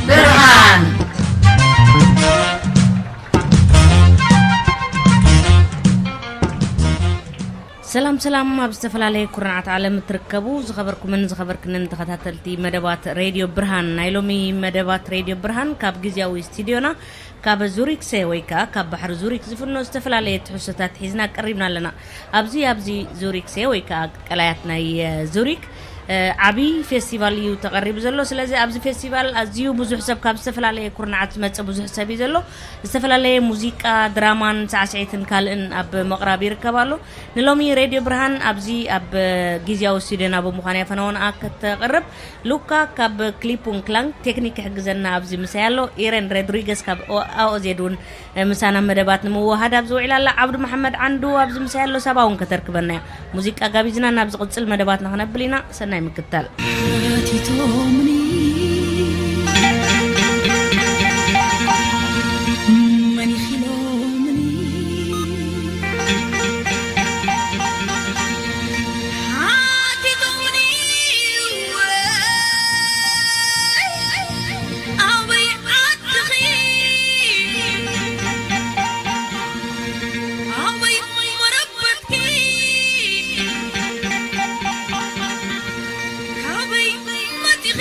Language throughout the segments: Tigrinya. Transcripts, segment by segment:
ብርሃን። ሰላም ሰላም፣ ኣብ ዝተፈላለየ ኩርናዓት ዓለም እትርከቡ ዝኸበርኩምን ዝኸበርክንን ተኸታተልቲ መደባት ሬድዮ ብርሃን፣ ናይ ሎሚ መደባት ሬድዮ ብርሃን ካብ ግዝያዊ ስቱዲዮና ካብ ዙሪክሰ ወይ ከዓ ካብ ባሕሪ ዙሪክ ዝፍኖ ዝተፈላለየ ትሕዝቶታት ሒዝና ቀሪብና ኣለና። ኣብዚ ኣብዚ ዙሪክሰ ወይ ከዓ ቀላያት ናይ ዙሪክ ዓብዪ ፌስቲቫል እዩ ተቐሪቡ ዘሎ። ስለዚ ኣብዚ ፌስቲቫል ኣዝዩ ብዙሕ ሰብ፣ ካብ ዝተፈላለየ ኩርናዓት ዝመፀ ብዙሕ ሰብ እዩ ዘሎ። ዝተፈላለየ ሙዚቃ፣ ድራማን ሳዕስዒትን ካልእን ኣብ ምቕራብ ይርከብ ኣሎ። ንሎሚ ሬድዮ ብርሃን ኣብዚ ኣብ ግዝያዊ ስቱዲዮና ብምዃን እያ ፈነወንኣ ከተቕርብ። ሉካ ካብ ክሊፑን ክላንግ ቴክኒክ ይሕግዘና ኣብዚ ምሳይ ኣሎ። ኢረን ሮድሪገስ ካብ ኣኦዜድ እውን ምሳና መደባት ንምውሃድ ኣብዚ ውዒላ ኣላ። ዓብዱ መሓመድ ዓንዱ ኣብዚ ምሳይ ኣሎ። ሳባ እውን ከተርክበና እያ። ሙዚቃ ጋቢዝና ናብ ዝቕጽል መደባትና ክነብል ኢና። ሰናይ ምክታል። ሓቲቶምኒ መን ኢኺሎምኒ ሓቲቶምኒ ኣበይ ዓድኺ ኣበይ መረበትኪ ካበይ መፂኺ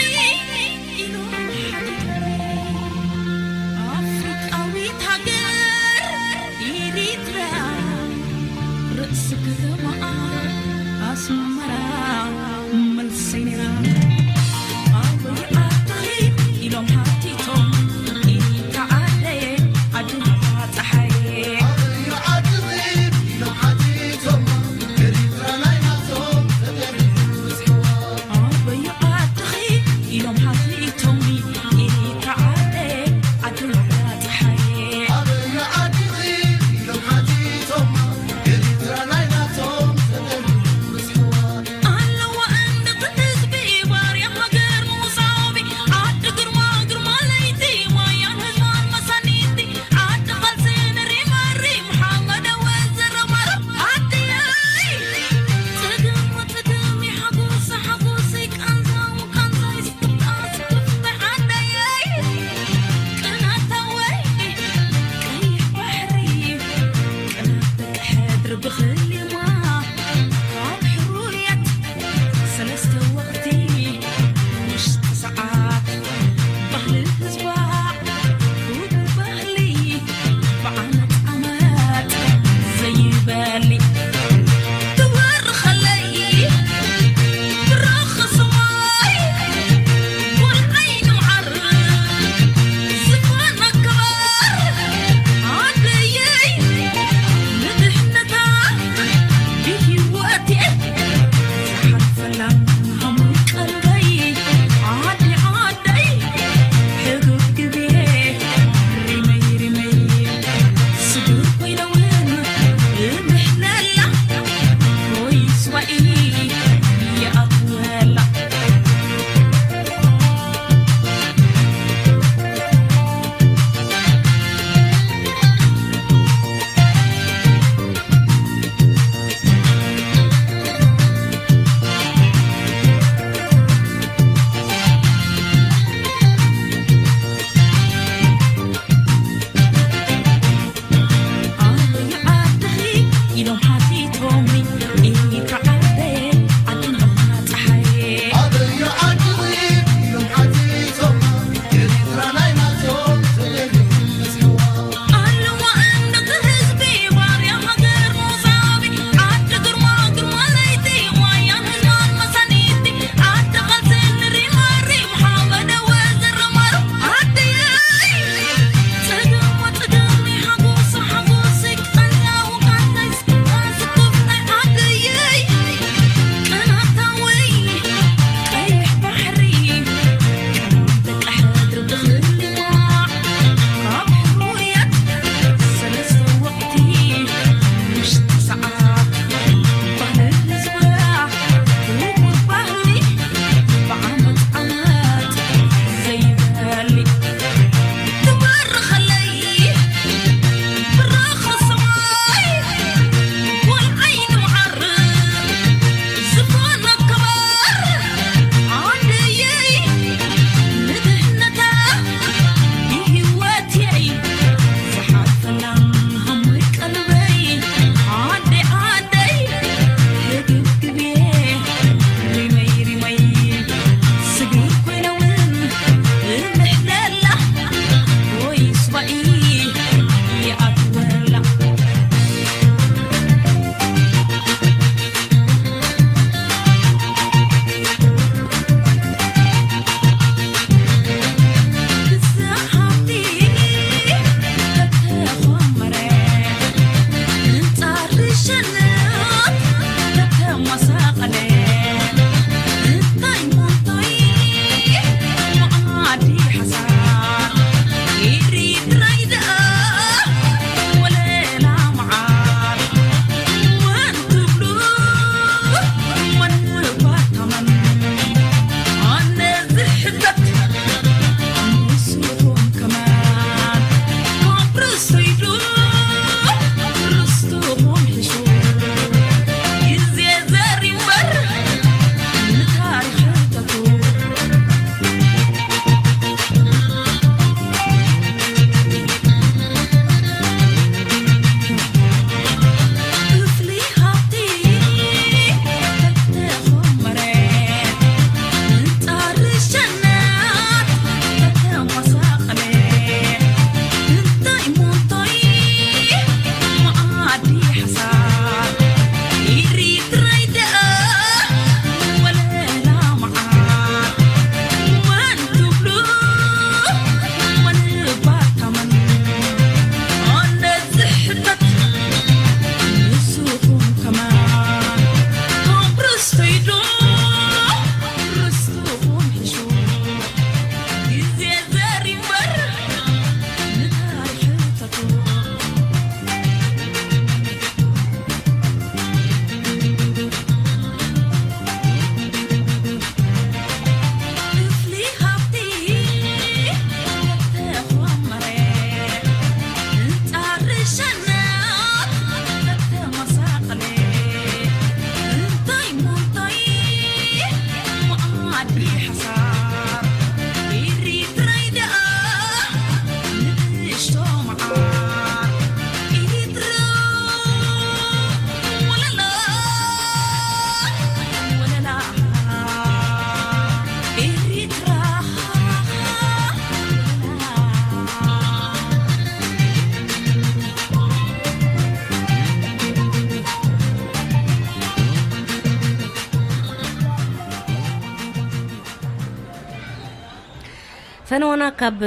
ፈነወና ካብ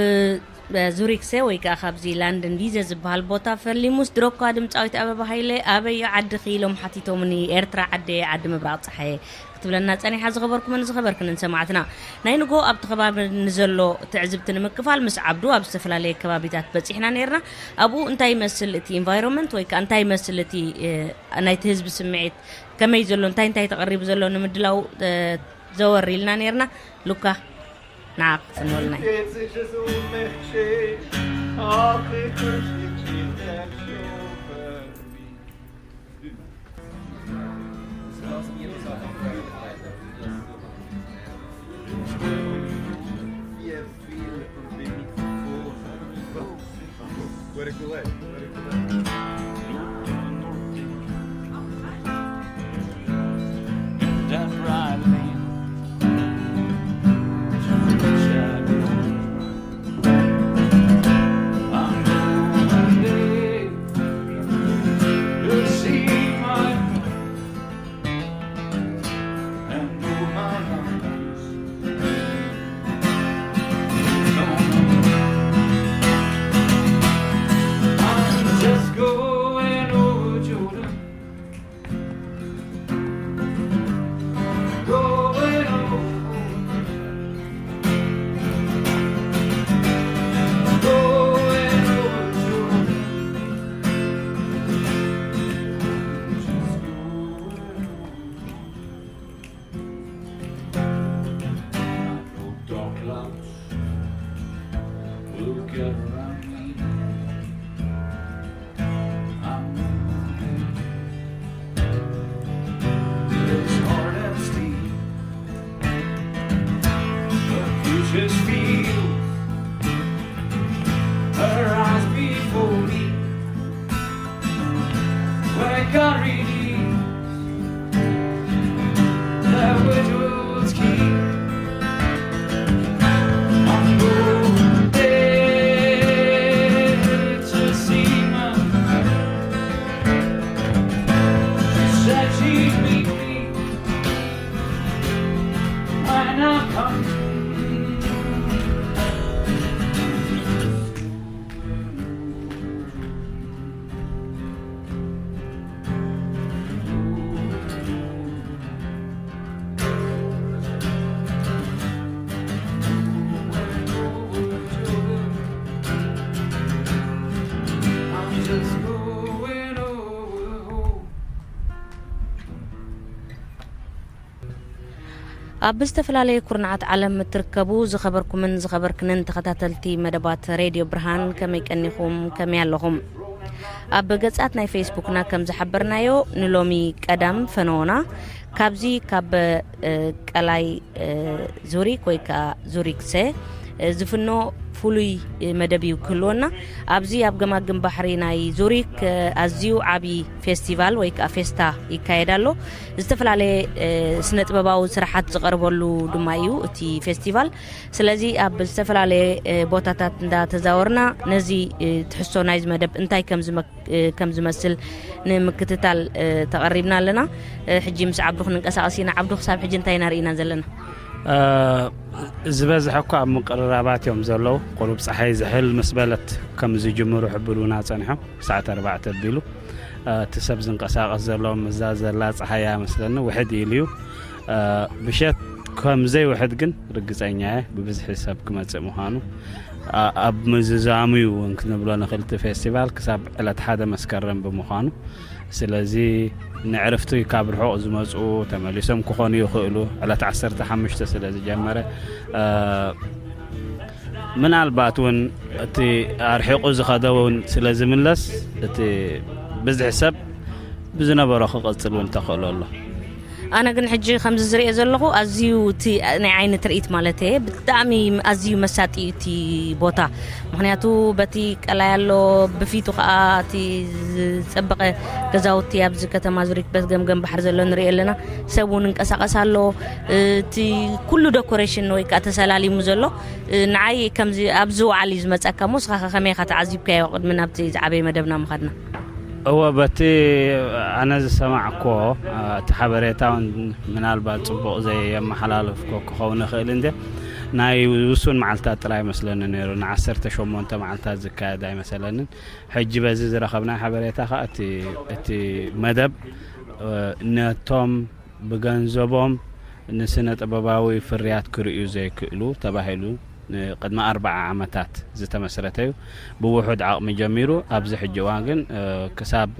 ዙሪክሰ ወይ ከዓ ካብዚ ላንድን ቪዘ ዝበሃል ቦታ ፈሊሙስ ድሮኳ ድምፃዊት ኣበባ ሃይለ ኣበዮ ዓድኺ ኢሎም ሓቲቶምኒ። ኤርትራ ዓደየ፣ ዓዲ ምብራቕ ፀሓየ ክትብለና ፀኒሓ። ዝኸበርኩምን ዝኸበርክንን ሰማዕትና፣ ናይ ንጎ ኣብቲ ከባቢ ንዘሎ ትዕዝብቲ ንምክፋል ምስ ዓብዱ ኣብ ዝተፈላለየ ከባቢታት በፂሕና ነይርና። ኣብኡ እንታይ ይመስል እቲ ኢንቫይሮንመንት ወይ ከዓ እንታይ ይመስል እቲ ናይቲ ህዝቢ ስምዒት ከመይ ዘሎ እንታይ እንታይ ተቐሪቡ ዘሎ ንምድላው ዘወር ኢልና ነይርና። ሉካ ንዓ ክትፍንወልና። ኣብ ዝተፈላለየ ኩርናዓት ዓለም እትርከቡ ዝኸበርኩምን ዝኸበርክንን ተኸታተልቲ መደባት ሬድዮ ብርሃን፣ ከመይ ቀኒኹም? ከመይ ኣለኹም? ኣብ ገጻት ናይ ፌስቡክና ከም ዝሓበርናዮ፣ ንሎሚ ቀዳም ፈነወና ካብዚ ካብ ቀላይ ዙሪክ ወይ ከዓ ዙሪክሰ ዝፍኖ ፍሉይ መደብ እዩ ክህልወና። ኣብዚ ኣብ ገማግም ባሕሪ ናይ ዙሪክ ኣዝዩ ዓብዪ ፌስቲቫል ወይ ከዓ ፌስታ ይካየድ ኣሎ። ዝተፈላለየ ስነ ጥበባዊ ስራሓት ዝቐርበሉ ድማ እዩ እቲ ፌስቲቫል። ስለዚ ኣብ ዝተፈላለየ ቦታታት እንዳተዛወርና ነዚ ትሕዝቶ ናይዚ መደብ እንታይ ከም ዝመ ከም ዝመስል ንምክትታል ተቐሪብና ኣለና። ሕጂ ምስ ዓብዱ ክንንቀሳቐስ ኢና። ዓብዱ፣ ክሳብ ሕጂ እንታይ ኢና ርኢና ዘለና? ዝበዝሐ እኳ ኣብ ምቅርራባት እዮም ዘለዉ። ቁሩብ ፀሓይ ዝሕል ምስ በለት ከም ዝጅምሩ ሕብር ውና ፀኒሖም፣ ሰዓት ኣርባዕተ ኣቢሉ። እቲ ሰብ ዝንቀሳቐስ ዘሎ፣ እዛ ዘላ ፀሓይ እያ መስለኒ፣ ውሕድ ኢሉ እዩ። ብሸት ከም ዘይውሕድ ግን ርግፀኛ እየ፣ ብብዝሒ ሰብ ክመፅእ ምዃኑ። ኣብ ምዝዛሙ እዩ እውን ክንብሎ ንኽእል። እቲ ፌስቲቫል ክሳብ ዕለት ሓደ መስከረም ብምዃኑ፣ ስለዚ ንዕርፍቲ ካብ ርሑቕ ዝመፁ ተመሊሶም ክኾኑ ይኽእሉ። ዕለት ዓሰርተ ሓሙሽተ ስለ ዝጀመረ፣ ምናልባት እውን እቲ ኣርሒቑ ዝኸደ እውን ስለ ዝምለስ፣ እቲ ብዝሒ ሰብ ብዝነበሮ ክቕፅል እውን ተኽእሎ ኣሎ። ኣነ ግን ሕጂ ከምዚ ዝሪኦ ዘለኹ ኣዝዩ እቲ ናይ ዓይኒ ትርኢት ማለት እየ ብጣዕሚ ኣዝዩ መሳጢ እዩ እቲ ቦታ። ምኽንያቱ በቲ ቀላይ ኣሎ፣ ብፊቱ ከዓ እቲ ዝፀበቐ ገዛውቲ ኣብዚ ከተማ ዙሪክ በት ገምገም ባሕሪ ዘሎ ንሪኦ ኣለና። ሰብ እውን እንቀሳቐስ ኣሎ። እቲ ኩሉ ደኮሬሽን ወይ ከዓ ተሰላሊሙ ዘሎ ንዓይ ከምዚ ኣብዚ ወዓል እዩ ዝመፀካ እሞ፣ ንስኻ ከ ከመይ ኢኻ ተዓዚብካዮ ቅድሚ ናብቲ ዝዓበየ መደብና ምኻድና? እወ፣ በቲ ኣነ ዝሰማዕክዎ፣ እቲ ሓበሬታ እውን ምናልባት ጽቡቕ ዘየመሓላልፍኮ ክኸውን ይኽእል እንደ፣ ናይ ውሱን መዓልታት ጥራይ መስለኒ ነይሩ፣ ንዓሰርተ ሸሞንተ መዓልታት ዝካየድ ኣይመሰለንን። ሕጂ በዚ ዝረኸብናዮ ሓበሬታ ከኣ እቲ፣ እቲ መደብ፣ እ፣ ነቶም ብገንዘቦም ንስነ ጥበባዊ ፍርያት ክርእዩ ዘይክእሉ ተባሂሉ ንቅድሚ ኣርብዓ ዓመታት ዝተመስረተ እዩ። ብውሑድ ዓቕሚ ጀሚሩ ኣብዚ ሕጂ እዋን ግን፣ እ፣ ክሳብ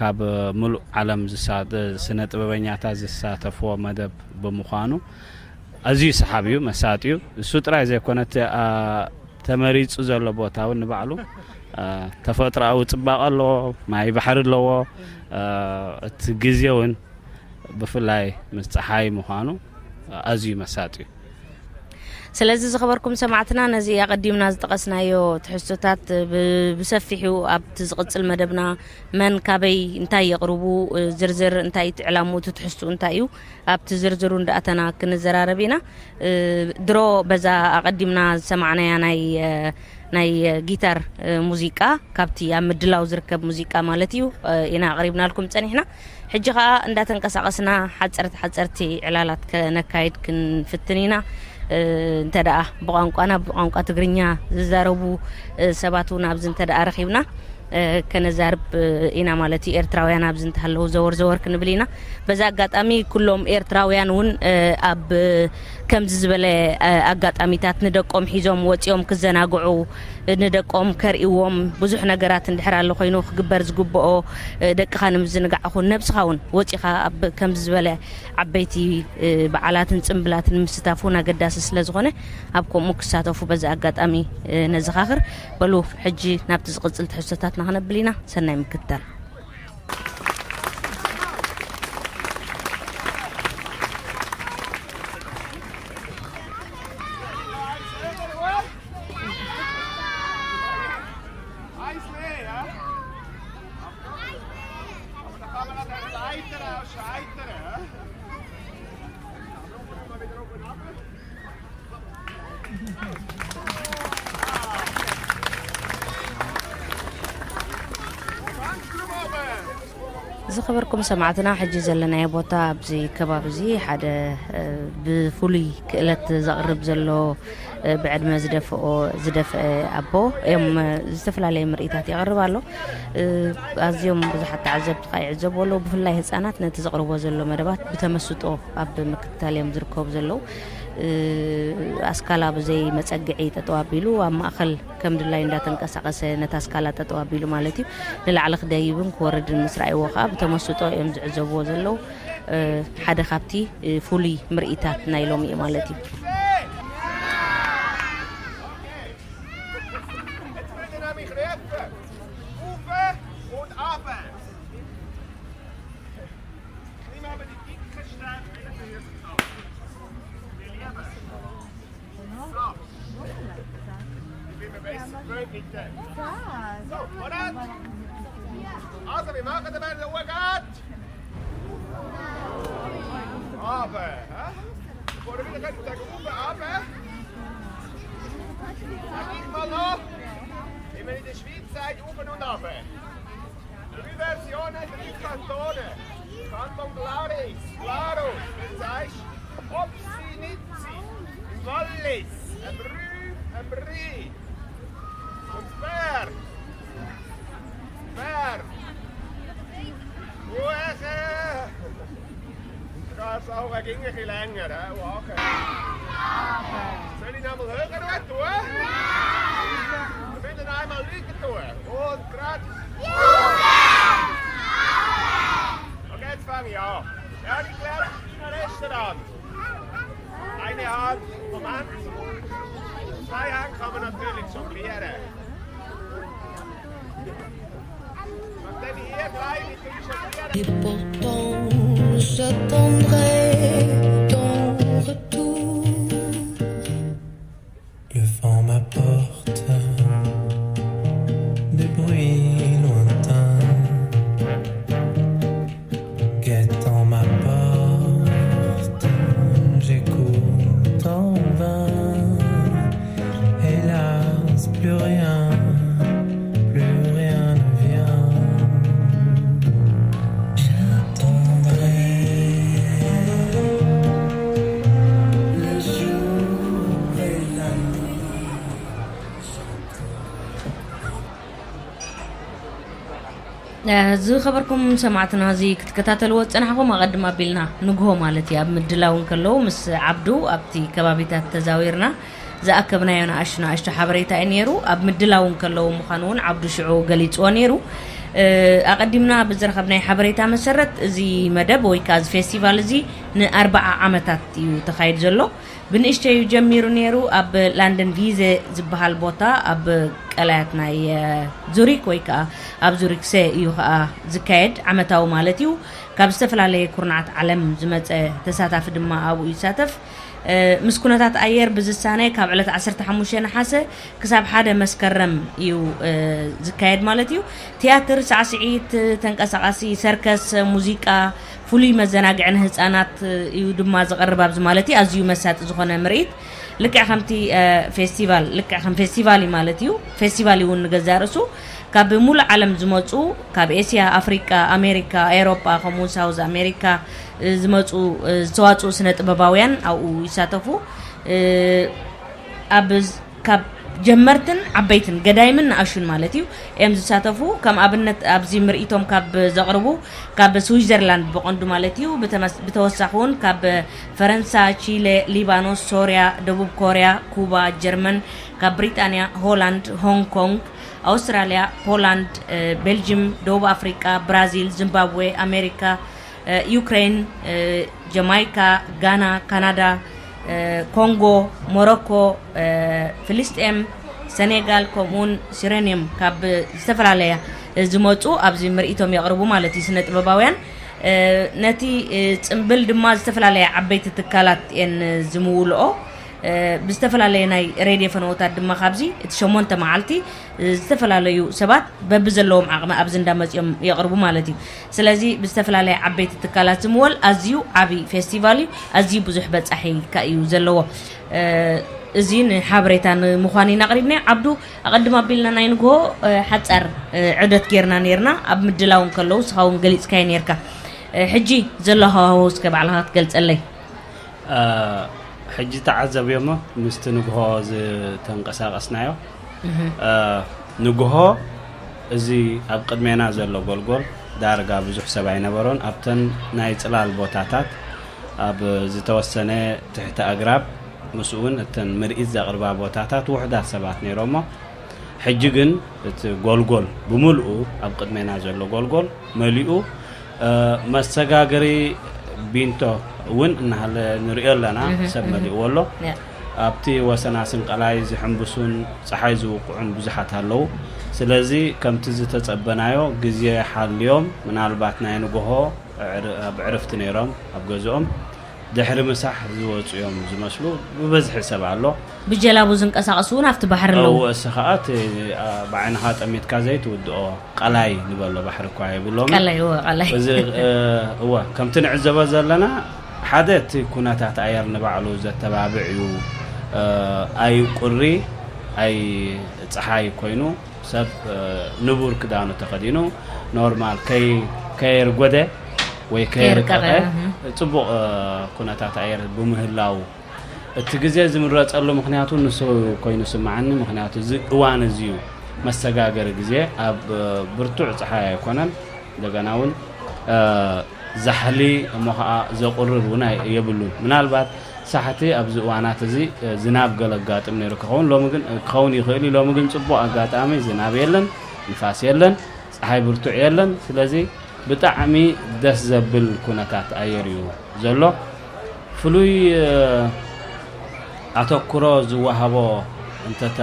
ካብ ምሉእ ዓለም ዝሳ-፣ ስነ ጥበበኛታት ዝሳተፍዎ መደብ ብምዃኑ ኣዝዩ ሰሓቢ እዩ፣ መሳጢ እዩ። እሱ ጥራይ ዘይኮነ እቲ፣ ኣ፣ ተመሪጹ ዘሎ ቦታ እውን ንባዕሉ፣ ኣ፣ ተፈጥሮኣዊ ጽባቐ ኣለዎ፣ ማይ ባሕሪ ኣለዎ። ኣ፣ እቲ ግዜ እውን ብፍላይ ምስ ጸሓይ ምዃኑ ኣዝዩ መሳጢ እዩ። ስለዚ ዝኸበርኩም ሰማዕትና፣ ነዚ ኣቐዲምና ዝጠቐስናዮ ትሕዝቶታት ብ-፣ ብሰፊሑ ኣብቲ ዝቕጽል መደብና መን ካበይ እንታይ የቕርቡ፣ ዝርዝር እንታይ እቲ ዕላምኡ፣ እቲ ትሕዝትኡ እንታይ እዩ፣ ኣብቲ ዝርዝሩ እንዳኣተና ክንዘራረብ ኢና። እ፣ ድሮ በዛ ኣቐዲምና ዝሰማዕናያ ናይ፣ እ፣ ናይ ጊታር፣ እ፣ ሙዚቃ፣ ካብቲ ኣብ ምድላው ዝርከብ ሙዚቃ ማለት እዩ፣ እ፣ ኢና ኣቕሪብናልኩም ጸኒሕና። ሕጂ ኸኣ እንዳተንቀሳቐስና ሓጸርቲ ሓጸርቲ ዕላላት ከነካይድ ክንፍትን ኢና። እ፣ እንተ ደኣ ብቋንቋና፣ ብቋንቋ ትግርኛ ዝዛረቡ፣ እ፣ ሰባት እውን ኣብዚ እንተ ደኣ ረኺብና፣ እ፣ ከነዛርብ ኢና ማለት እዩ። ኤርትራውያን ኣብዚ እንተሃለዉ ዘወር ዘወር ክንብል ኢና። በዚ ኣጋጣሚ ኩሎም ኤርትራውያን እውን፣ እ፣ ኣብ ከምዚ ዝበለ፣ እ፣ ኣጋጣሚታት ንደቆም ሒዞም ወጺኦም ክዘናግዑ፣ ንደቆም ከርእይዎም ብዙሕ ነገራት እንድሕር ኣሎ ኮይኑ ክግበር ዝግብኦ፣ እ፣ ደቅኻ ንምዝንጋዕ ኹን ነብስኻ እውን ወጺኻ ኣብ ከምዚ ዝበለ ዓበይቲ፣ እ፣ በዓላትን ጽምብላትን ምስታፍ እውን ኣገዳሲ ስለ ዝኾነ ኣብ ከምኡ ክሳተፉ በዚ ኣጋጣሚ፣ እ፣ ነዘኻኽር። በሉ ሕጂ ናብቲ ዝቕጽል ትሕዝቶታትና ክነብል ኢና። ሰናይ ምክትታል። ዝኸበርኩም ሰማዕትና፣ ሕጂ ዘለናዮ ቦታ ኣብዚ ከባቢ እዚ ሓደ፣ እ፣ ብፍሉይ ክእለት ዘቕርብ ዘሎ፣ እ፣ ብዕድመ ዝደፍኦ፣ ዝደፍአ ኣቦ እዮም። እ፣ ዝተፈላለየ ምርኢታት የቕርብ ኣሎ። እ፣ ኣዝዮም ብዙሓት ተዓዘብቲ ከኣ ይዕዘቡ ኣለዉ። ብፍላይ ህጻናት ነቲ ዘቕርቦ ዘሎ መደባት ብተመስጦ ኣብ ምክትታል እዮም ዝርከቡ ዘለዉ። እ፣ ኣስካላ ብዘይ መጸግዒ ጠጠው ኣቢሉ ኣብ ማእከል ከም ድላይ እንዳተንቀሳቐሰ ነታ ኣስካላ ጠጠው ኣቢሉ ማለት እዩ፣ ንላዕሊ ክደይብን ክወርድን ምስ ረኣይዎ ከኣ ብተመስጦ እዮም ዝዕዘብዎ ዘለዉ። እ፣ ሓደ ካብቲ፣ እ፣ ፍሉይ ምርኢታት ናይ ሎሚ እዩ ማለት እዩ። So, vooruit. Also, wir machen dabei den Urgart. Aber, hä? Vor dem Hintergrund der Gruppe, aber. Sag ich mal noch. Wenn man in der Schweiz sagt, auf und ab. Drei Versionen, drei Kantone. Kanton Glaris, Glarus, das heisst Obsi, Nizzi, Wallis, Ebrü, Ebri und Bär. Bär. Woher? Das auch ein bisschen länger, hä? Woher? Soll ich noch mal höher tun? Wir müssen einmal lauter tun. Und gerade. Okay, jetzt fange ich an. Ja, ich glaube, das ist ein Restaurant. Eine Hand, Moment. Zwei Hände kann man natürlich jonglieren. Nachdem ich hier drei mit dem jonglieren. Et pourtant, j'attendrai ton retour. Le vent m'apporte des bruits lointains. Guettant ma porte, j'écoute en vain. Hélas, plus rien, plus rien ne vient. J'attendrai. ዝኸበርኩም ሰማዕትና፣ እዚ ክትከታተልዎ ዝጸናሕኩም ኣቐድም ኣቢልና ንግሆ ማለት እዩ ኣብ ምድላው እንከለዉ ምስ ዓብዱ ኣብቲ ከባቢታት ተዛዊርና ዝኣከብናዮ ንኣሽቱ ንኣሽቱ ሓበሬታ እዩ ነይሩ። ኣብ ምድላው እንከለዉ ምዃኑ እውን ዓብዱ ሽዑ ገሊጽዎ ነይሩ። ኣቐዲምና ብዝረኸብናይ ሓበሬታ መሰረት፣ እዚ መደብ ወይ ከኣ እዚ ፌስቲቫል እዚ ንኣርብዓ ዓመታት እዩ ተኻይድ ዘሎ። ብንእሽተዩ ጀሚሩ ነይሩ። ኣብ ላንደን ቪዘ ዝበሃል ቦታ፣ ኣብ ቀላያት ናይ ዙሪክ ወይ ከኣ ኣብ ዙሪክሰ እዩ ከኣ ዝካየድ፣ ዓመታዊ ማለት እዩ። ካብ ዝተፈላለየ ኩርናዓት ዓለም ዝመጸ ተሳታፊ ድማ ኣብኡ ይሳተፍ። ምስ ኩነታት ኣየር ብዝሳነ፣ ካብ ዕለት ዓሰርተ ሓሙሽተ ነሓሰ ክሳብ ሓደ መስከረም እዩ ዝካየድ ማለት እዩ። ትያትር፣ ሳዕስዒት፣ ተንቀሳቓሲ ሰርከስ፣ ሙዚቃ፣ ፍሉይ መዘናግዒ ንህጻናት እዩ ድማ ዝቐርብ ኣብዚ ማለት እዩ። ኣዝዩ መሳጢ ዝኾነ ምርኢት፣ ልክዕ ከምቲ ፌስቲቫል፣ ልክዕ ከም ፌስቲቫል እዩ ማለት እዩ። ፌስቲቫል እውን ንገዛእ ርእሱ ካብ ሙሉእ ዓለም ዝመጹ፣ ካብ ኤስያ፣ ኣፍሪቃ፣ ኣሜሪካ፣ ኤውሮጳ፣ ከምኡውን ሳውዝ ኣሜሪካ ዝመጹ ዝተዋጽኡ ስነ ጥበባውያን ኣብኡ ይሳተፉ። ኣብ ካብ ጀመርትን ዓበይትን፣ ገዳይምን ንኣሹን ማለት እዩ፣ እዮም ዝሳተፉ። ከም ኣብነት ኣብዚ ምርኢቶም ካብ ዘቕርቡ፣ ካብ ስዊዘርላንድ ብቐንዱ ማለት እዩ፣ ብተመስ-፣ ብተወሳኺ እውን ካብ ፈረንሳ፣ ቺለ፣ ሊባኖስ፣ ሶርያ፣ ደቡብ ኮርያ፣ ኩባ፣ ጀርመን፣ ካብ ብሪጣንያ፣ ሆላንድ፣ ሆንግ ኮንግ፣ ኣውስትራልያ፣ ፖላንድ፣ ቤልጅም፣ ደቡብ ኣፍሪቃ፣ ብራዚል፣ ዚምባብዌ፣ ኣሜሪካ፣ ዩክሬን፣ ጀማይካ፣ ጋና፣ ካናዳ፣ ኮንጎ፣ ሞሮኮ፣ ፍልስጤም፣ ሰኔጋል፣ ከምኡውን ሲሬኒየም ካብ ዝተፈላለያ ዝመፁ ኣብዚ ምርኢቶም የቕርቡ ማለት እዩ። ስነ ጥበባውያን ነቲ ፅምብል ድማ ዝተፈላለያ ዓበይቲ ትካላት እየን ዝምውልኦ። ብዝተፈላለየ ናይ ሬድዮ ፈነወታት ድማ ካብዚ እቲ ሸሞንተ መዓልቲ ዝተፈላለዩ ሰባት በብዘለዎም ዓቕሚ ኣብዚ እንዳመፅኦም የቕርቡ ማለት እዩ። ስለዚ ብዝተፈላለየ ዓበይቲ ትካላት ዝምወል ኣዝዩ ዓብዪ ፌስቲቫል እዩ። ኣዝዩ ብዙሕ በፃሒ ከ እዩ ዘለዎ። እዚ ንሓበሬታ ንምዃን ኢና ኣቕሪብናዮ። ዓብዱ፣ ኣቐድም ኣቢልና ናይ ንግሆ ሓፃር ዕደት ጌርና ኔርና፣ ኣብ ምድላው እንከለዉ ንስኻ እውን ገሊፅካዮ ኔርካ። ሕጂ ዘሎ ሃዋህው እስከ ባዕልኻ ክትገልፀለይ። ሕጂ ተዓዘብዮሞ ምስቲ ንግሆ ዝተንቀሳቐስናዮ። ንግሆ እዚ ኣብ ቅድሜና ዘሎ ጎልጎል ዳርጋ ብዙሕ ሰብ ኣይነበሮን። ኣብተን ናይ ጽላል ቦታታት ኣብ ዝተወሰነ ትሕቲ ኣግራብ፣ ምስኡ እውን እተን ምርኢት ዘቕርባ ቦታታት ውሑዳት ሰባት ነይሮሞ። ሕጂ ግን እቲ ጎልጎል ብምልኡ ኣብ ቅድሜና ዘሎ ጎልጎል መሊኡ። መሰጋገሪ ቢንቶ እውን እናሃለ ንሪኦ ኣለና። ሰብ መሊእዎ ኣሎ። ኣብቲ ወሰናስን ቀላይ ዝሕምብሱን ፀሓይ ዝውቅዑን ብዙሓት ኣለዉ። ስለዚ ከምቲ ዝተጸበናዮ ግዜ ሓልዮም፣ ምናልባት ናይ ንግሆ ኣብ ዕርፍቲ ነይሮም ኣብ ገዝኦም ድሕሪ ምሳሕ ዝወፁ እዮም ዝመስሉ። ብበዝሒ ሰብ ኣሎ። ብጀላቡ ዝንቀሳቐሱ እውን ኣብቲ ባሕሪ ኣለዉ። እወ፣ እሱ ኸዓ እቲ ብዓይንኻ ጠሚትካ ዘይትውድኦ ቀላይ ንበሎ ባሕሪ እኳ የብሎምን። ቀላይ፣ እወ፣ ቀላይ። እዚ እወ፣ ከምቲ ንዕዘቦ ዘለና፣ ሓደ እቲ ኩነታት ኣየር ንባዕሉ ዘተባብዕ እዩ። ኣይ ቁሪ ኣይ ፀሓይ ኮይኑ ሰብ ንቡር ክዳኑ ተኸዲኑ፣ ኖርማል ከይ ከየርጎደ ወይ ከየርቀቐ፣ ከየርቀቐ፣ ጽቡቕ ኩነታት ኣየር ብምህላው፣ እቲ ግዜ ዝምረጸሉ ምኽንያቱ ንሱ ኮይኑ ስምዓኒ። ምኽንያቱ እዚ እዋን እዚ እዩ መሰጋገሪ ግዜ፣ ኣብ ብርቱዕ ጸሓይ ኣይኮነን። እንደገና እውን ዛሕሊ እሞ ኸዓ ዘቑርር እውን ኣይ-፣ የብሉን። ምናልባት ሳሕቲ ኣብዚ እዋናት እዚ ዝናብ ገለ ኣጋጥም ነይሩ ክኸውን፣ ሎሚ ግን ክኸውን ይኽእል እዩ። ሎሚ ግን ጽቡቕ ኣጋጣሚ፣ ዝናብ የለን፣ ንፋስ የለን፣ ጸሓይ ብርቱዕ የለን። ስለዚ ብጣዕሚ ደስ ዘብል ኩነታት ኣየር እዩ ዘሎ። ፍሉይ ኣተኩሮ ዝወሃቦ እንተተ-፣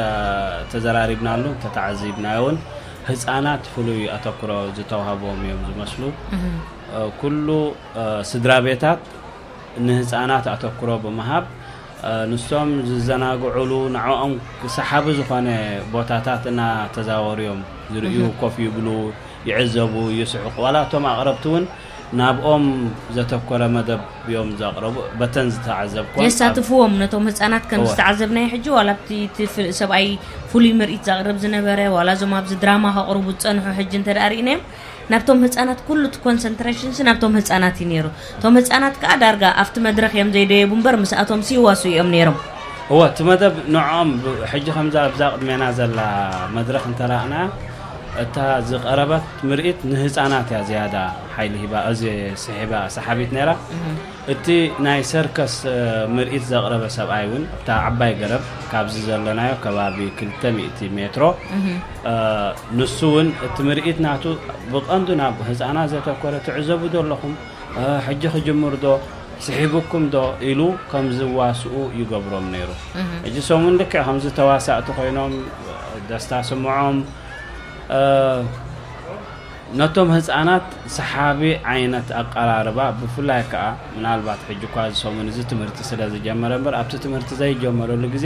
ተዘራሪብናሉ፣ እንተተዓዚብናዮ እውን ህፃናት ፍሉይ ኣተኩሮ ዝተዋህቦም እዮም ዝመስሉ። ኩሉ ስድራ ቤታት ንህፃናት ኣተኩሮ ብምሃብ፣ ንሶም ዝዘናግዑሉ፣ ንዕኦም ሰሓቢ ዝኾነ ቦታታት እናተዛወሩ እዮም ዝርእዩ፣ ኮፍ ይብሉ፣ ይዕዘቡ፣ ይስሕቁ። ዋላ እቶም ኣቕረብቲ እውን ናብኦም ዘተኮረ መደብ እዮም ዘቕረቡ። በተን ዝተዓዘብኩወን የሳትፍዎም ነቶም ህፃናት ከም እወ። ዝተዓዘብናዮ ሕጂ፣ ዋላ ኣብቲ እቲ ፍ-፣ ሰብኣይ ፍሉይ ምርኢት ዘቕርብ ዝነበረ፣ ዋላ እዞም ኣብዚ ድራማ ከቕርቡ ዝፀንሑ ሕጂ እንተ ደኣ ርኢናዮም፣ ናብቶም ህፃናት ኩሉ እቲ ኮንሰንትሬሽንስ ናብቶም ህፃናት እዩ ነይሩ። እቶም ህፃናት ከዓ ዳርጋ ኣብቲ መድረኽ እዮም ዘይደየቡ እምበር ምስኣቶም ሲዋሱ እዮም ነይሮም። እወ፣ እቲ መደብ ንዕኦም ብ-፣ ሕጂ ከምዛ ኣብዛ ቅድሜና ዘላ መድረኽ እንተረኣና፣ እታ ዝቐረበት ምርኢት ንህፃናት እያ ዝያዳ ሓይሊ ሂባ፣ እዚ ስሒባ፣ ሰሓቢት ነይራ። እቲ ናይ ሰርከስ፣ እ፣ ምርኢት ዘቕረበ ሰብኣይ እውን ኣብታ ዓባይ ገረብ ካብዚ ዘለናዮ ከባቢ ክልተ ሚእቲ ሜትሮ፣ እ፣ ንሱ እውን እቲ ምርኢት ናቱ ብቐንዱ ናብ ህፃናት ዘተኮረ፣ "ትዕዘቡ ዶ ኣለኹም? እ፣ ሕጂ ክጅምር ዶ? ስሒቡኩም ዶ?" ኢሉ ከም ዝዋስኡ ይገብሮም ነይሩ። ሕጂ ሰሙን ልክዕ ከምዚ ተዋሳእቲ ኮይኖም ደስታ ስምዖም፣ እ፣ ነቶም ህፃናት ሰሓቢ ዓይነት ኣቀራርባ፣ ብፍላይ ከዓ ምናልባት ሕጂ እኳ እዚ ሰሙን እዚ ትምህርቲ ስለ ዝጀመረ እምበር፣ ኣብቲ ትምህርቲ ዘይጀመረሉ ግዜ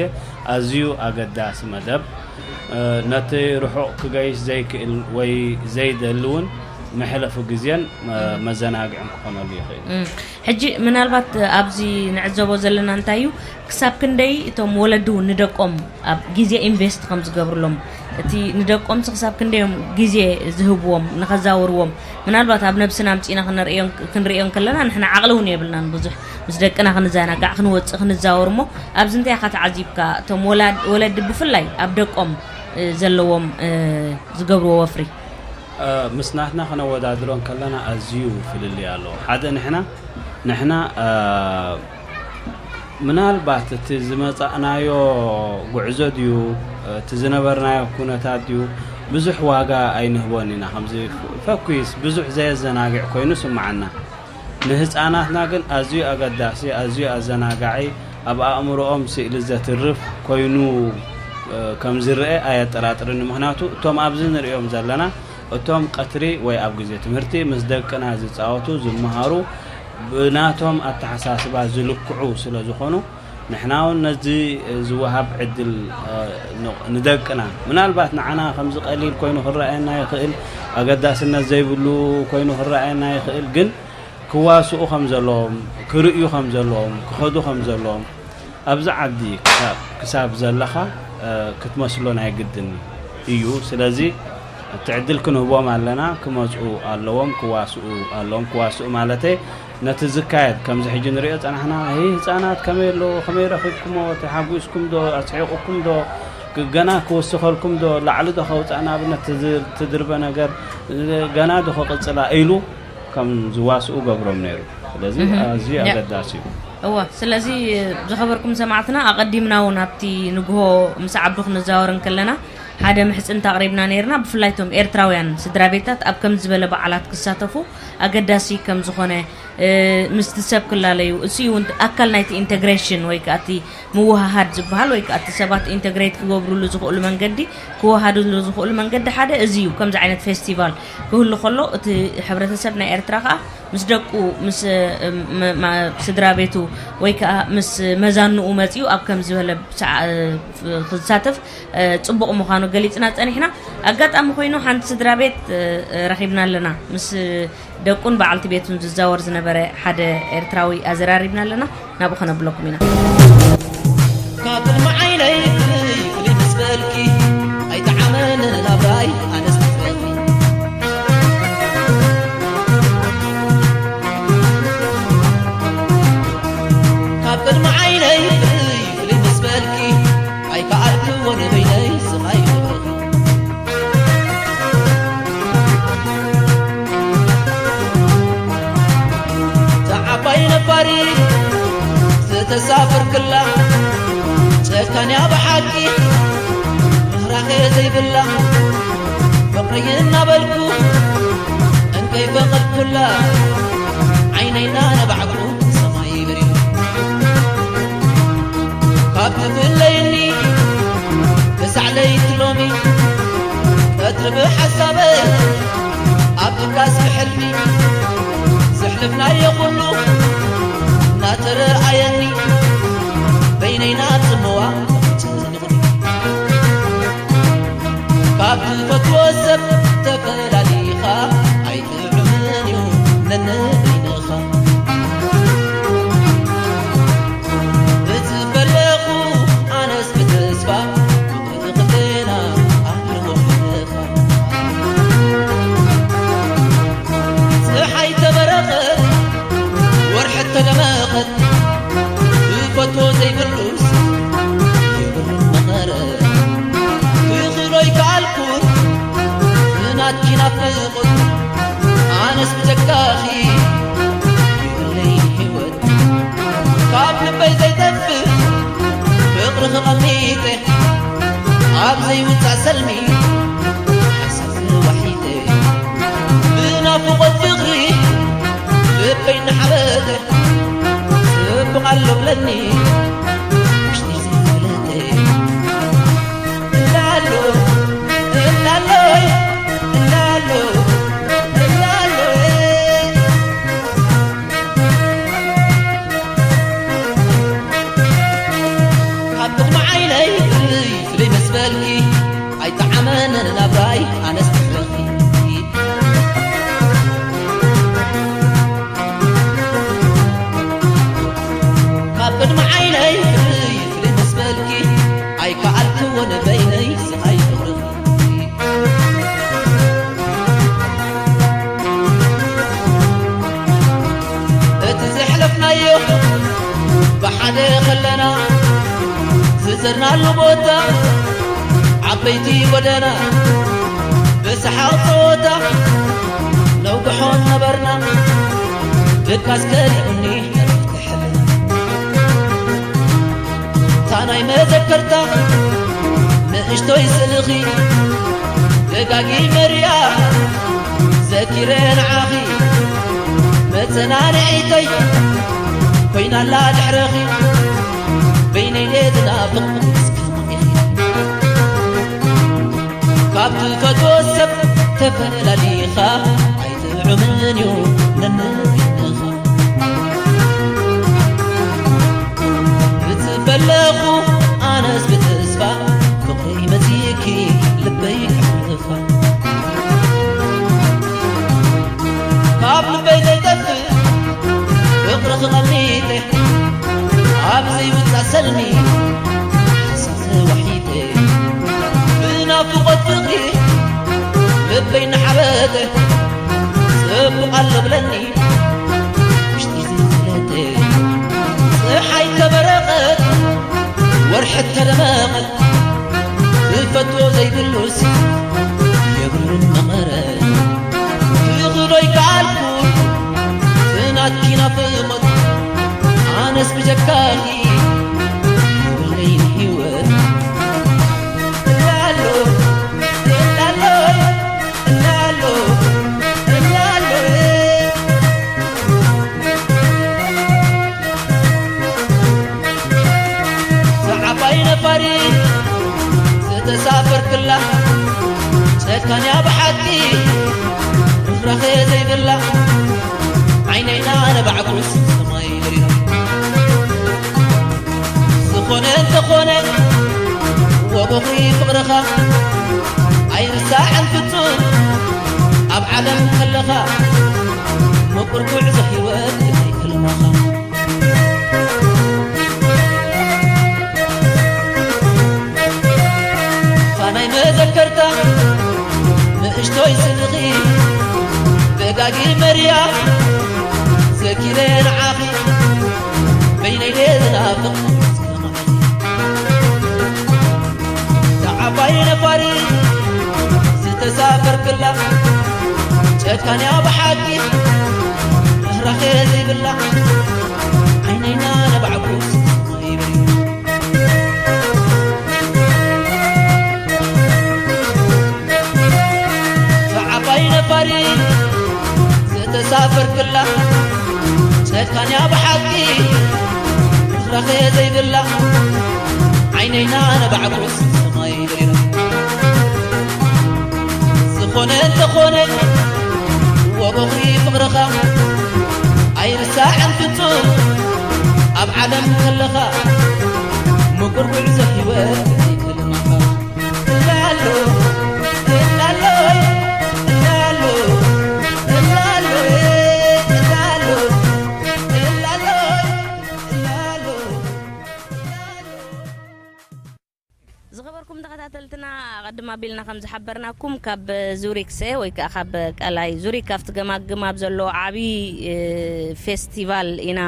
ኣዝዩ ኣገዳሲ መደብ፣ እ፣ ነቲ ርሑቕ ክገይሽ ዘይክእል ወይ ዘይደሊ እውን መሕለፊ ግዜን መ-፣ መዘናግዕን ክኾነሉ ይኽእል። እም፣ ሕጂ ምናልባት ኣብዚ ንዕዘቦ ዘለና እንታይ እዩ፣ ክሳብ ክንደይ እቶም ወለዲ እውን ንደቆም ኣብ ግዜ ኢንቨስት ከም ዝገብርሎም፣ እቲ ንደቆምሲ ክሳብ ክንደይ እዮም ግዜ ዝህብዎም ንኸዛውርዎም፣ ምናልባት ኣብ ነብስና ኣምጺእና ክንርእዮ፣ ክንርእዮ እንከለና ንሕና ዓቕሊ እውን የብልናን ብዙሕ ምስ ደቅና ክንዘናጋዕ ክንወጽእ ክንዛወር። እሞ ኣብዚ እንታይ ኢኻ ተዓዚብካ? እቶም ወላድ-፣ ወለዲ ብፍላይ ኣብ ደቆም፣ እ፣ ዘለዎም፣ እ፣ ዝገብርዎ ወፍሪ? እ፣ ምስ ናትና ክነወዳድሮ እንከለና ኣዝዩ ፍልልይ ኣለዎ። ሓደ ንሕና፣ ንሕና፣ እ፣ ምናልባት እቲ ዝመጻእናዮ ጉዕዞ ድዩ፣ እቲ ዝነበርናዮ ኩነታት ድዩ፣ ብዙሕ ዋጋ ኣይንህቦን ኢና። ከምዚ ፈኩስ ብዙሕ ዘየዘናግዕ ኮይኑ ስምዓና። ንህፃናትና ግን ኣዝዩ ኣገዳሲ፣ ኣዝዩ ኣዘናጋዒ፣ ኣብ ኣእምሮኦም ስእሊ ዘትርፍ ኮይኑ፣ እ፣ ከም ዝረአ ኣየጠራጥርን። ምኽንያቱ እቶም ኣብዚ ንርእዮም ዘለና፣ እቶም ቀትሪ ወይ ኣብ ግዜ ትምህርቲ ምስ ደቅና ዝጻወቱ፣ ዝመሃሩ፣ ብናቶም ኣተሓሳስባ ዝልክዑ ስለ ዝኾኑ፣ ንሕና እውን ነዚ ዝወሃብ ዕድል፣ እ፣ ን-፣ ንደቅና፣ ምናልባት ንዓና ከምዚ ቀሊል ኮይኑ ክረኣየና ይኽእል፣ ኣገዳስነት ዘይብሉ ኮይኑ ክረኣየና ይኽእል፣ ግን ክዋስኡ ከም ዘለዎም፣ ክርእዩ ከም ዘለዎም፣ ክኸዱ ከም ዘለዎም፣ ኣብዚ ዓዲ ክሳብ፣ ክሳብ ዘለኻ፣ እ፣ ክትመስሎ ናይ ግድን እዩ። ስለዚ እቲ ዕድል ክንህቦም ኣለና። ክመጽኡ ኣለዎም፣ ክዋስኡ ኣለዎም። ክዋስኡ ማለተይ ነቲ ዝካየድ፣ ከምዚ ሕጂ ንሪኦ ጸናሕና፣ "ሄይ ህጻናት ከመይ ኣሎ? ከመይ ረኺብኩሞ? ተሓጒስኩም ዶ? ኣስሒቑኩም ዶ? ግ-፣ ገና ክውስኸልኩም ዶ? ላዕሊ ዶ ከውጽእ?" ንኣብነት ትዝ-፣ ትድርበ ነገር፣ ገና ዶ ክቕጽላ ኢሉ ከም ዝዋስኡ ገብሮም ነይሩ። ስለዚ እህ። ኣዝዩ ያ። ኣገዳሲ እዩ። እወ፣ ስለዚ ዝኸበርኩም ሰማዕትና፣ ኣቐዲምና እውን ኣብቲ ንግሆ ምስ ዓዱ ክንዛወር እንከለና ሓደ ምሕጽንታ ኣቕሪብና ነይርና። ብፍላይ እቶም ኤርትራውያን ስድራ ቤታት ኣብ ከምዚ ዝበለ በዓላት ክሳተፉ ኣገዳሲ ከም ዝኾነ፣ እ፣ ምስቲ ሰብ ክላለዩ፣ እሱ እውን ኣካል ናይቲ ኢንተግሬሽን ወይ ከኣ እቲ ምውሃሃድ ዝበሃል ወይ ከኣ እቲ ሰባት ኢንተግሬት ክገብሩሉ ዝኽእሉ መንገዲ፣ ክወሃድሉ ዝኽእሉ መንገዲ ሓደ እዚ እዩ። ከምዚ ዓይነት ፌስቲቫል ክህሉ ከሎ፣ እቲ ሕብረተሰብ ናይ ኤርትራ ከኣ ምስ ደቁ፣ ምስ፣ እ፣ መ-፣ ማ-፣ ስድራ ቤቱ ወይ ከኣ ምስ መዛንኡ መጺኡ ኣብ ከም ዝበለ ሰዓ-፣ እ፣ ክሳተፍ፣ እ፣ ጽቡቕ ምዃኑ ገሊጽና ጸኒሕና። ኣጋጣሚ ኮይኑ ሓንቲ ስድራ ቤት፣ እ፣ እ፣ ረኺብና ኣለና። ምስ ደቁን በዓልቲ ቤቱን ዝዛወር ዝነበረ ሓደ ኤርትራዊ ኣዘራሪብና ኣለና። ናብኡ ከነብለኩም ኢና። ካብ ቅድሚ ዓይነይ ፍልይ ፍልይ ምስ በልኪ፣ ኣይጠዓመንን ናብራይ ኣነስ ትፈትኒ። ካብ ቅድሚ ዓይነይ ፍልይ ፍልይ ምስ በልኪ፣ ኣይከኣልክዎን በይነይ ስቓይ ክብርኺ። እታ ዓባይ ነፋሪት ዝተሳፈርክላ፣ ጨካንያ ብሓቂ ርህራሄ ዘይብላ፣ ፍቕረይ እናበልኩ እንከይፈቐድኩላ፣ ዓይነይ እናነባዕኩ ሰማይ በሪሩ። ካብ ትፍለይኒ ክሳዕ ለይቲ ሎሚ፣ ቀትሪ ብሓሳበይ ኣብ ትካስ ብሕልሚ፣ ዘሕለፍናዮ ኩሉ እናተረኣየኒ፣ በይነይ ናብ ጽምዋ ተቐጭ ዝንቕኒ። ካብ ትፈትዎ ሰብ ተፈላሊኻ ኣይጥዕምን እዩ ነንበይንኻ። እጽበ ኣለኹ ኣነስ ብተስፋ ፍቕሪ ክልቴና ኣብ ርሑቕ ምድኻ። ጸሓይ ተበረኸት ወርሒ ተደመኸት ሓበተ ጽቡቕ ኣሎ ብለኒ ውሽጢ ዘይፍለጠ። እንዳሎ፣ እንዳሎይ፣ እንዳሎ፣ እንዳሎይ። ካብ ቅድሚ ዓይነይ ፍልይ ፍልይ ምስ በልኪ ኣይጠዓመንን ናብራይ ኣነስ ትሕረኺ። ካብ ቅድሚ ዓይነይ ፍልይ ፍልይ ምስ በልኪ ኣይከኣልክዎን በይነይ ስቓይ ፍቕርኺ። እቲ ዘሕለፍናዮ ብሓደ ከለና ዝዘርናሉ ቦታ ዓበይቲ ጎደና ብሰሓቕ ጸወታ ነውግሖ ነበርና። ድቃስ ከሊኡኒ ዕረፍቲ ሕልና። እታ ናይ መዘከርታ ንእሽቶይ ስእልኺ ደጋጊመ ሪኣ ዘኪረ ንዓኺ መጸናንዒተይ ኮይናላ ድሕረኺ። በይነይ ድየ ዝናፍቕ እስከ መቒኺ። ካብ ትፈትዎ ሰብ ተፈላሊኻ ኣይጥዑምን እዩ ነንሕድኻ። ብጽበለኹ ኣነስ ብተስፋ ፍቕረይ መጺእኪ ልበይ ከሕልፋ። ካብ ልበይ ዘይጠፍእ ፍቕርኺ ቐሚጠ ኣብ ዘይውጻእ ሰልሚ ሓሳብ ተዋሒጠ። ብናፍቖት ፍቕሪ ልበይ እናሓበጠ ጽቡቕ ኣሎ ብለኒ ውሽጢ ዘይፍለጠ። ጸሓይ ተበረቐት ወርሒ ተደመቐት ዝፈትዎ ዘይብሉስ የብሉን መቐረት። ክኽዶ ይከኣልኩ ናትኪ ናፍቖት ኣነስ ብጀካኺ የብለይን ህይወት። እላሎ እላሎ እላሎ እላሎ ዝዓባይ ነፋሪት ዝተሳፈርክላ ጨካንያ ብሓቂ ርሕራኸ ዘይብላ ዓይነይና ነባዕኩስ ሰማይ በሪራ። ዝኾነ እንተኾነ ወጎኺ ፍቕርኻ ኣይርሳዕን ፍጹም ኣብ ዓለም ከለኻ ምቁር ጉዕዞ ህይወት ናይ ሕልምኻ። ፋናይ መዘከርታ ንእሽቶይ ስእልኺ ደጋጊመ ሪኣ ዘኪረ ንዓኺ በይነይ ድየ ዝናፍቕ ዓባይ ነፋሪት ዝተሳፈርክላ ጨካንያ ብሓቂ ርሕራኸ ዘይብላ ዓይነይና ነባዕኩስ ይብል። ዓባይ ነፋሪት ዝተሳፈርክላ ጨካንያ ብሓቂ ርሕራኸ ዘይብላ ዓይነይና ነባዕኩስ ሰማይ በሪራ። ዝኾነ እንተኾነ ወበኹሪ ፍቕርኻ ኣይርሳዕን ፍጹም ኣብ ዓለም ከለኻ ምቁር ጉዕዞ ህይወት ይፈልመኻ። እላሎ፣ እላሎ፣ እላሎ፣ እላሎ፣ እላሎ፣ እላሎ፣ እላሎ። ዝኸበርኩም ተኸታተልትና፣ ኣቐድም ኣቢልና ከም ዝሓበርናኩም፣ ካብ ዙሪክሰ ወይ ከዓ ካብ ቀላይ ዙሪክ፣ ካብቲ ገማግም ኣብ ዘሎ ዓብዪ፣ እ፣ ፌስቲቫል ኢና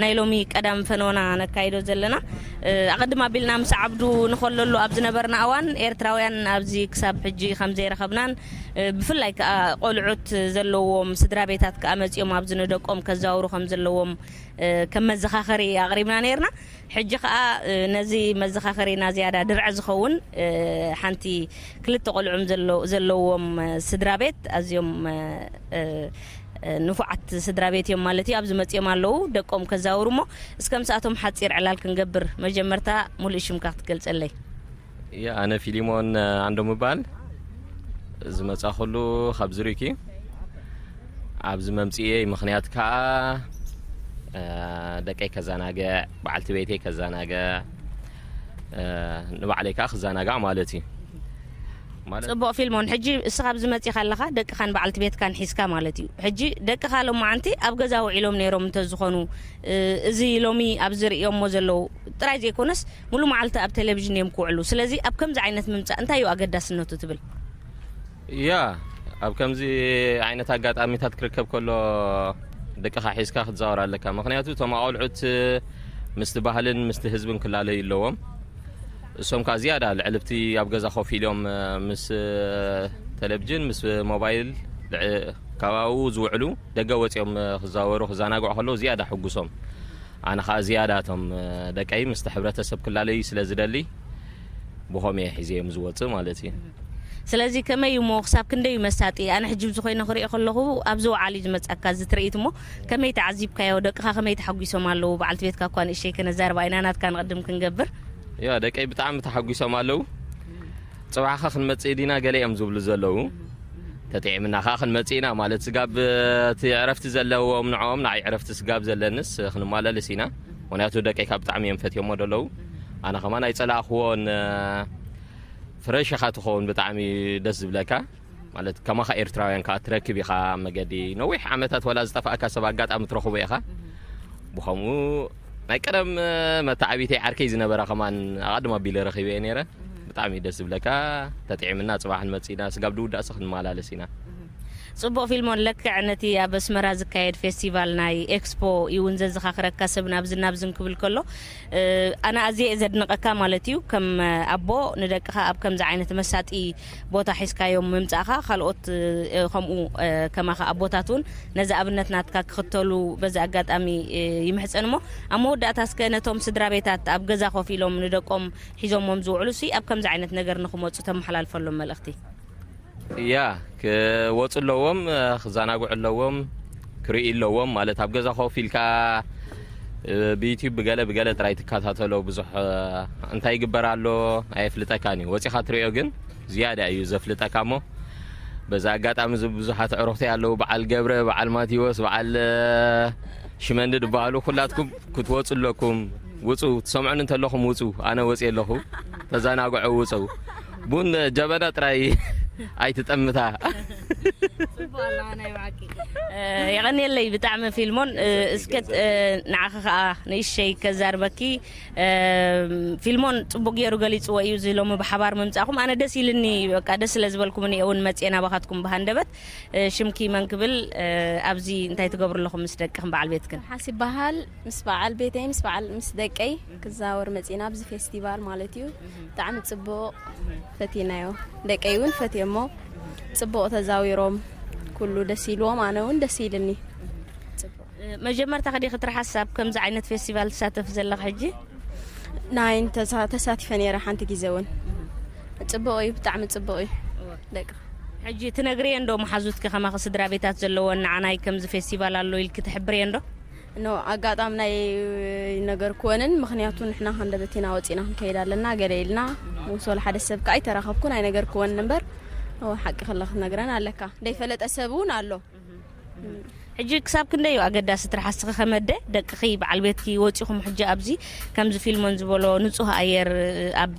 ናይ ሎሚ ቀዳም ፈነወና ነካይዶ ዘለና። እ፣ ኣቐድም ኣቢልና ምስ ዓብዱ ንኸለሉ ኣብ ዝነበርና እዋን፣ ኤርትራውያን ኣብዚ ክሳብ ሕጂ ከም ዘይረኸብናን፣ እ፣ ብፍላይ ከዓ ቆልዑት ዘለዎም ስድራ ቤታት ከዓ መፂኦም ኣብዚ ንደቆም ከዘዋውሩ ከም ዘለዎም፣ እ፣ ከም መዘኻኸሪ ኣቕሪብና ነይርና። ሕጂ ኸኣ፣ እ፣ ነዚ መዘኻኸሪና ዝያዳ ድርዐ ዝኸውን፣ እ፣ ሓንቲ ክልተ ቆልዑም ዘለ-፣ ዘለዎም፣ እ፣ ስድራ ቤት ኣዝዮም፣ እ፣ እ፣ ንፉዓት ስድራ ቤት እዮም ማለት እዩ። ኣብዚ መጺኦም ኣለዉ፣ ደቆም ከዛውሩ እሞ፣ እስከ ምስኣቶም ሓጺር ዕላል ክንገብር። መጀመርታ ሙሉእ ሽምካ ክትገልጸለይ? ያ፣ ኣነ ፊሊሞን ኣንዶ ምባል። ዝመጻኹሉ ካብ ዙሪክ እዩ። ኣብዚ መምጽኤ ምኽንያት ከኣ፣ እ፣ ደቀይ ከዘናግዕ፣ በዓልቲ ቤተይ ከዘናግዕ፣ እ፣ ንባዕለይ ከኣ ክዘናጋዕ ማለት እዩ። ማለት ጽቡቕ ፊልሞን፣ ሕጂ እስኻ ኣብዚ መጺኻ ኣለኻ፣ ደቅኻን በዓልቲ ቤትካን ሒዝካ ማለት እዩ። ሕጂ ደቅኻ ሎማዓንቲ ኣብ ገዛ ውዒሎም ነይሮም እንተዝኾኑ፣ እ፣ እዚ ሎሚ ኣብ ዝርእዮሞ ዘለዉ ጥራይ ዘይኮነስ፣ ሙሉ መዓልቲ ኣብ ቴሌቪዥን እዮም ክውዕሉ። ስለዚ ኣብ ከምዚ ዓይነት ምምጻእ እንታይ እዩ ኣገዳስነቱ ትብል? ያ፣ ኣብ ከምዚ ዓይነት ኣጋጣሚታት ክርከብ ከሎ ደቅኻ ሒዝካ ክትዛወር ኣለካ። ምኽንያቱ እቶም ኣቆልዑት ምስቲ ባህልን ምስቲ ህዝብን ክላለዩ ኣለዎም። እሶም ከኣ ዝያዳ ልዕሊ ኣብቲ ኣብ ገዛ ኮፍ ኢሎም ምስ ቴሌቪዥን፣ ምስ ሞባይል፣ ልዕ-፣ ካብ ኣብኡ ዝውዕሉ፣ ደገ ወጺኦም ክዛወሩ፣ ክዘናግዑ ከለዉ ዝያዳ ሕጉሶም። ኣነ ከኣ ዝያዳ እቶም ደቀይ ምስቲ ሕብረተሰብ ክላለዩ ስለ ዝደሊ፣ ብኸምኡ እየ ሒዘዮም ዝወጽእ ማለት እዩ። ስለዚ ከመይ እዩ እሞ፣ ክሳብ ክንደይ እዩ መሳጢ? ኣነ ሕጂ ኣብዚ ኮይነ ክሪኦ ከለኹ፣ ኣብዚ ወዓል እዩ ዝመጻካ እዚ ትርኢት እሞ፣ ከመይ ተዓዚብካዮ? ደቅኻ ከመይ ተሓጒሶም ኣለዉ? በዓልቲ ቤትካ እኳ ንእሸይ ከነዛርባ ኢና፣ ናትካ ንቕድም ክንገብር። ያ፣ ደቀይ ብጣዕሚ ተሓጒሶም ኣለዉ። ጽባሕ ኸ ክንመጽእ ዲና ገለ እዮም ዝብሉ ዘለዉ። ተጥዒምና ኸኣ ክንመጽእ ኢና ማለት፣ ስጋብ እቲ ዕረፍቲ ዘለዎም ንዕኦም፣ ንዓይ ዕረፍቲ ስጋብ ዘለንስ ክንማለልስ ኢና። ምኽንያቱ ደቀይ ካብ ብጣዕሚ እዮም ፈትዮሞ ዘለዉ። ኣነ ኸማን ኣይጸላእኽዎን፣ ፍረሽ ኢኻ ትኸውን፣ ብጣዕሚ ደስ ዝብለካ። ማለት ከማኻ ኤርትራውያን ከኣ ትረክብ ኢኻ ኣብ መገዲ። ነዊሕ ዓመታት ወላ ዝጠፋእካ ሰብ ኣጋጣሚ ትረኽቦ ኢኻ። ብኸምኡ ናይ ቀደም መተዓቢተይ ዓርከይ ዝነበረ ከማን ኣቐድም ኣቢለ ረኺበዮ ነይረ። ብጣዕሚ ደስ ዝብለካ። ተጥዒምና ጽባሕ ንመጽእ ኢና፣ ስጋብ ድውዳእሲ ክንመላለስ ኢና። ጽቡቕ ፊልሞን፣ ለክዕ ነቲ ኣብ ኣስመራ ዝካየድ ፌስቲቫል ናይ ኤክስፖ እዩ እውን ዘዘኻኽረካ፣ ሰብ ናብዝን ናብዝን ክብል ከሎ። እ፣ ኣነ ኣዝየ እየ ዘድንቐካ ማለት እዩ። ከም ኣቦ ንደቅኻ ኣብ ከምዚ ዓይነት መሳጢ ቦታ ሒዝካዮም ምምጻእኻ፣ ካልኦት፣ እ፣ ከምኡ፣ እ፣ ከማኻ ኣቦታት እውን ነዚ ኣብነት ናትካ ክኽተሉ በዚ ኣጋጣሚ፣ እ፣ ይምሕጸን። እሞ ኣብ መወዳእታ እስከ ነቶም ስድራ ቤታት ኣብ ገዛ ኮፍ ኢሎም ንደቆም ሒዞሞም ዝውዕሉ ሲ ኣብ ከምዚ ዓይነት ነገር ንኽመጹ ተመሓላልፈሎም መልእኽቲ? ያ፣ ክወጹ ኣለዎም፣ ክዘናግዑ ኣለዎም፣ ክርእዩ ኣለዎም። ማለት ኣብ ገዛ ኮፍ ኢልካ፣ እ፣ ብዩቲዩብ ብገለ ብገለ ጥራይ ትከታተሎ። ብዙሕ፣ እ፣ እንታይ ይግበር ኣሎ ኣየፍልጠካን እዩ። ወጺኻ ትርእዮ ግን ዝያዳ እዩ ዘፍልጠካ። እሞ በዛ ኣጋጣሚ እዚ ብዙሓት ኣዕሩኽተይ ኣለዉ፣ በዓል ገብረ፣ በዓል ማቴዎስ፣ በዓል፣ እ፣ ሽመንዲ ዝበሃሉ፣ ኩላትኩም ክትወጹ ኣለኩም። ውጹ፣ ትሰምዑኒ እንተለኹም ውጹ። ኣነ ወጺኤ ኣለኹ። ተዘናግዑ፣ ውጹ። ቡን ጀበና ጥራይ ኣይትጠምታ። ጽቡቕ ኣለዋ ናይ ብሓቂ። እ፣ የቐንየለይ ብጣዕሚ ፊልሞን። እ፣ እስከ፣ እ፣ ንዓኺ ኸኣ ንእሸይ ከዛርበኪ። እ፣ ፊልሞን ጽቡቕ ገይሩ ገሊጽዎ እዩ እዚ ሎሚ ብሓባር ምምጻእኹም። ኣነ ደስ ኢልኒ፣ በቃ ደስ ስለ ዝበልኩምኒ እየ እውን መጽየ ናባኻትኩም ብሃንደበት። እ፣ ሽምኪ መን ክብል፣ እ፣ ኣብዚ እንታይ ትገብሩ ኣለኹም ምስ ደቅኽን በዓል ቤትክን? ሓስ ይበሃል። ምስ በዓል ቤተይ፣ ምስ በዓል፣ ምስ ደቀይ ክዛወር መጺና ኣብዚ ፌስቲቫል ማለት እዩ። ብጣዕሚ ጽቡቕ ፈቲናዮ። ደቀይ እውን ፈትዮሞ። ጽቡቕ ተዛዊሮም። ኩሉ ደስ ኢልዎም፣ ኣነ እውን ደስ ኢልኒ። ጽቡቕ። እ፣ መጀመርታ ከዲኺ ትርሓስ ኣብ ከምዚ ዓይነት ፌስቲቫል ትሳተፍ ዘለኻ ሕጂ? ናይ ተሳ-፣ ተሳቲፈ ነይረ ሓንቲ ግዜ እውን። ጽቡቕ እዩ፣ ብጣዕሚ ጽቡቕ እዩ። እወ። ደቂ ሕጂ ትነግርየን ዶ መሓዙትኪ ከማኺ ስድራ ቤታት ዘለወን ንዓናይ ከምዚ ፌስቲቫል ኣሎ ኢልኪ ትሕብርየን ዶ? ኖ፣ ኣጋጣሚ ናይ ነገር ክወንን፣ ምኽንያቱ ንሕና ሃንደበት ኢና ወጺና ክንከይድ ኣለና ገለ ኢልና፣ ምስ ወላ ሓደ ሰብ ከኣ ኣይተራኸብኩን ኣይነገርክወን እምበር፣ እወ፣ ሓቂ ከላ ክትነግረን ኣለካ። ዘይፈለጠ ሰብ እውን ኣሎ። ሕጂ ክሳብ ክንደይ እዩ ኣገዳሲ ትርሓስኺ ከመደ ደቅኺ በዓል ቤትኪ ወጺኹም ሕጂ ኣብዚ ከምዚ ፊልሞን ዝበሎ ንጹህ ኣየር ኣብ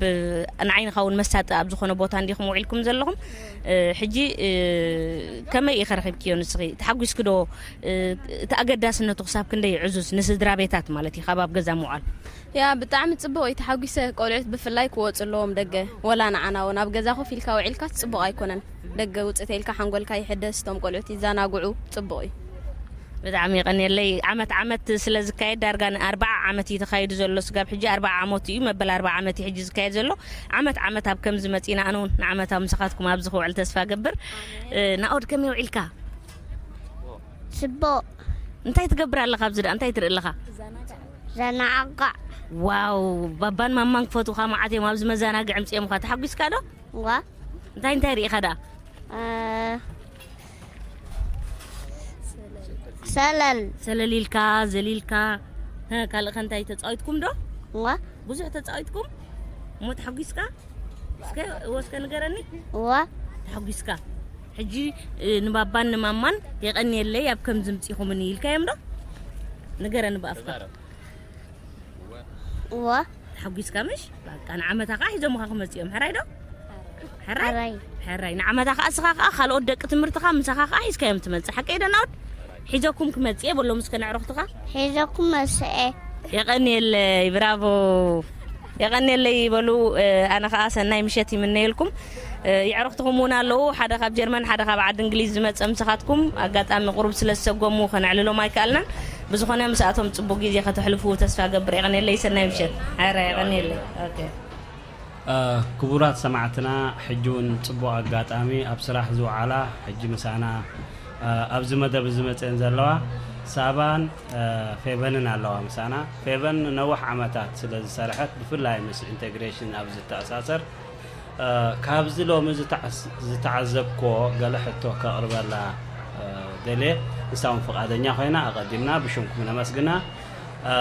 ንዓይንኻ እውን መሳጢ ኣብ ዝኾነ ቦታ እንዲኹም ውዒልኩም ዘለኹም? እ፣ ሕጂ፣ እ፣ ከመይ ኢኺ ረኺብክዮ ንስኺ? ተሓጒስኪ ዶ? እ፣ እቲ ኣገዳስነቱ ክሳብ ክንደይ እዩ ዕዙዝ ንስድራ ቤታት ማለት እዩ ካብ ኣብ ገዛ ምውዓል? ያ፣ ብጣዕሚ ጽቡቕ እዩ። ተሓጒሰ ቆልዑት ብፍላይ ክወጹ ኣለዎም ደገ። ወላ ንዓና እውን ኣብ ገዛ ኮፍ ኢልካ ውዒልካስ ጽቡቕ ኣይኮነን። ደገ ውጽእ ተኢልካ ሓንጎልካ ይሕደስ፣ እቶም ቆልዑት ይዘናግዑ፣ ጽቡቕ እዩ። ብጣዕሚ የቐንየለይ። ዓመት ዓመት ስለ ዝካየድ ዳርጋ ንኣርብዓ ዓመት እዩ ተኻይዱ ዘሎ። ስጋብ ሕጂ ኣርብዓ ዓመት እዩ፣ መበል ኣርብዓ ዓመት እዩ ሕጂ ዝካየድ ዘሎ። ዓመት ዓመት ኣብ ከምዚ መጺና ኣነ እውን ንዓመት ኣብ ምሳኻትኩም ኣብዚ ክውዕል ተስፋ ገብር። እ፣ ናኦድ ከመይ ውዒልካ? ጽቡቕ። እንታይ ትገብር ኣለኻ ኣብዚ ደኣ? እንታይ ትርኢ ኣለኻ? ዘናጋዕ። ዋው፣ ባባን ማማን ክፈትውኻ መዓት እዮም ኣብዚ መዘናግዒ ኣምጺኦምኻ። ተሓጒስካ ዶ? ዋ። እንታይ እንታይ ርኢኻ ደኣ? እ፣ ሰለል ሰለል ኢልካ፣ ዘሊልካ። ሀ፣ ካልእ ከ እንታይ ተጻዊትኩም ዶ? እዋ ብዙሕ ተጻዊትኩም? እሞ ተሓጒስካ? እስከ፣ እወ፣ እስከ ንገረኒ። እዋ ተሓጒስካ። ሕጂ፣ እ፣ ንባባን ንማማን የቐንየለይ ኣብ ከምዚ ምጺኹምኒ ኢልካዮም ዶ? ንገረኒ ብኣፍካ። እዋ ተሓጒስካ ምሽ? በቃ ንዓመታ ከኣ ሒዞምኻ ክመጽኡ እዮም። ሕራይ ዶ? ሕራይ? ሕራይ። ሕራይ። ንዓመታ ከኣ እስኻ ከኣ ካልኦት ደቂ ትምህርትኻ ምሳኻ ከኣ ሒዝካዮም ትመጽእ። ሓቀይ ዶ ናውድ? ሒዘኩም ክመጽእ እየ በሎም እስከ ንዕርኽትኻ። ሒዘኩም መሰኤ የቐንየለይ፣ ብራቮ። የቐንየለይ ይበሉ። እ፣ ኣነ ከኣ ሰናይ ምሸት ይምነየልኩም። እ፣ የዕርኽትኹም እውን ኣለዉ። ሓደ ካብ ጀርመን፣ ሓደ ካብ ዓዲ እንግሊዝ ዝመጸ ምሳኻትኩም ኣጋጣሚ ቁሩብ ስለ ዝሰጎሙ ከነዕልሎም ኣይከኣልናን። ብዝኾነ ምስኣቶም ጽቡቕ ግዜ ከተሕልፉ ተስፋ ገብር። የቐንየለይ፣ ሰናይ ምሸት። ሓራ የቐንየለይ። ኦኬ። እ፣ ክቡራት ሰማዕትና፣ ሕጂ እውን ጽቡቕ ኣጋጣሚ ኣብ ስራሕ ዝወዓላ፣ ሕጂ ምሳና፣ እ፣ ኣብዚ መደብ እዚ መጽኤን ዘለዋ ሳባን፣ እ፣ ፌቨንን ኣለዋ ምሳና። ፌቨን ነዊሕ ዓመታት ስለ ዝሰርሐት፣ ብፍላይ ምስ ኢንቴግሬሽን ኣብ ዝተኣሳሰር፣ እ፣ ካብዚ ሎሚ ዝተዓስ-፣ ዝተዓዘብክዎ ገለ ሕቶ ከቕርበላ፣ እ፣ ደልየ። ንሳ እውን ፍቓደኛ ኮይና፣ ኣቐዲምና ብሽምኩም ነመስግና። እ፣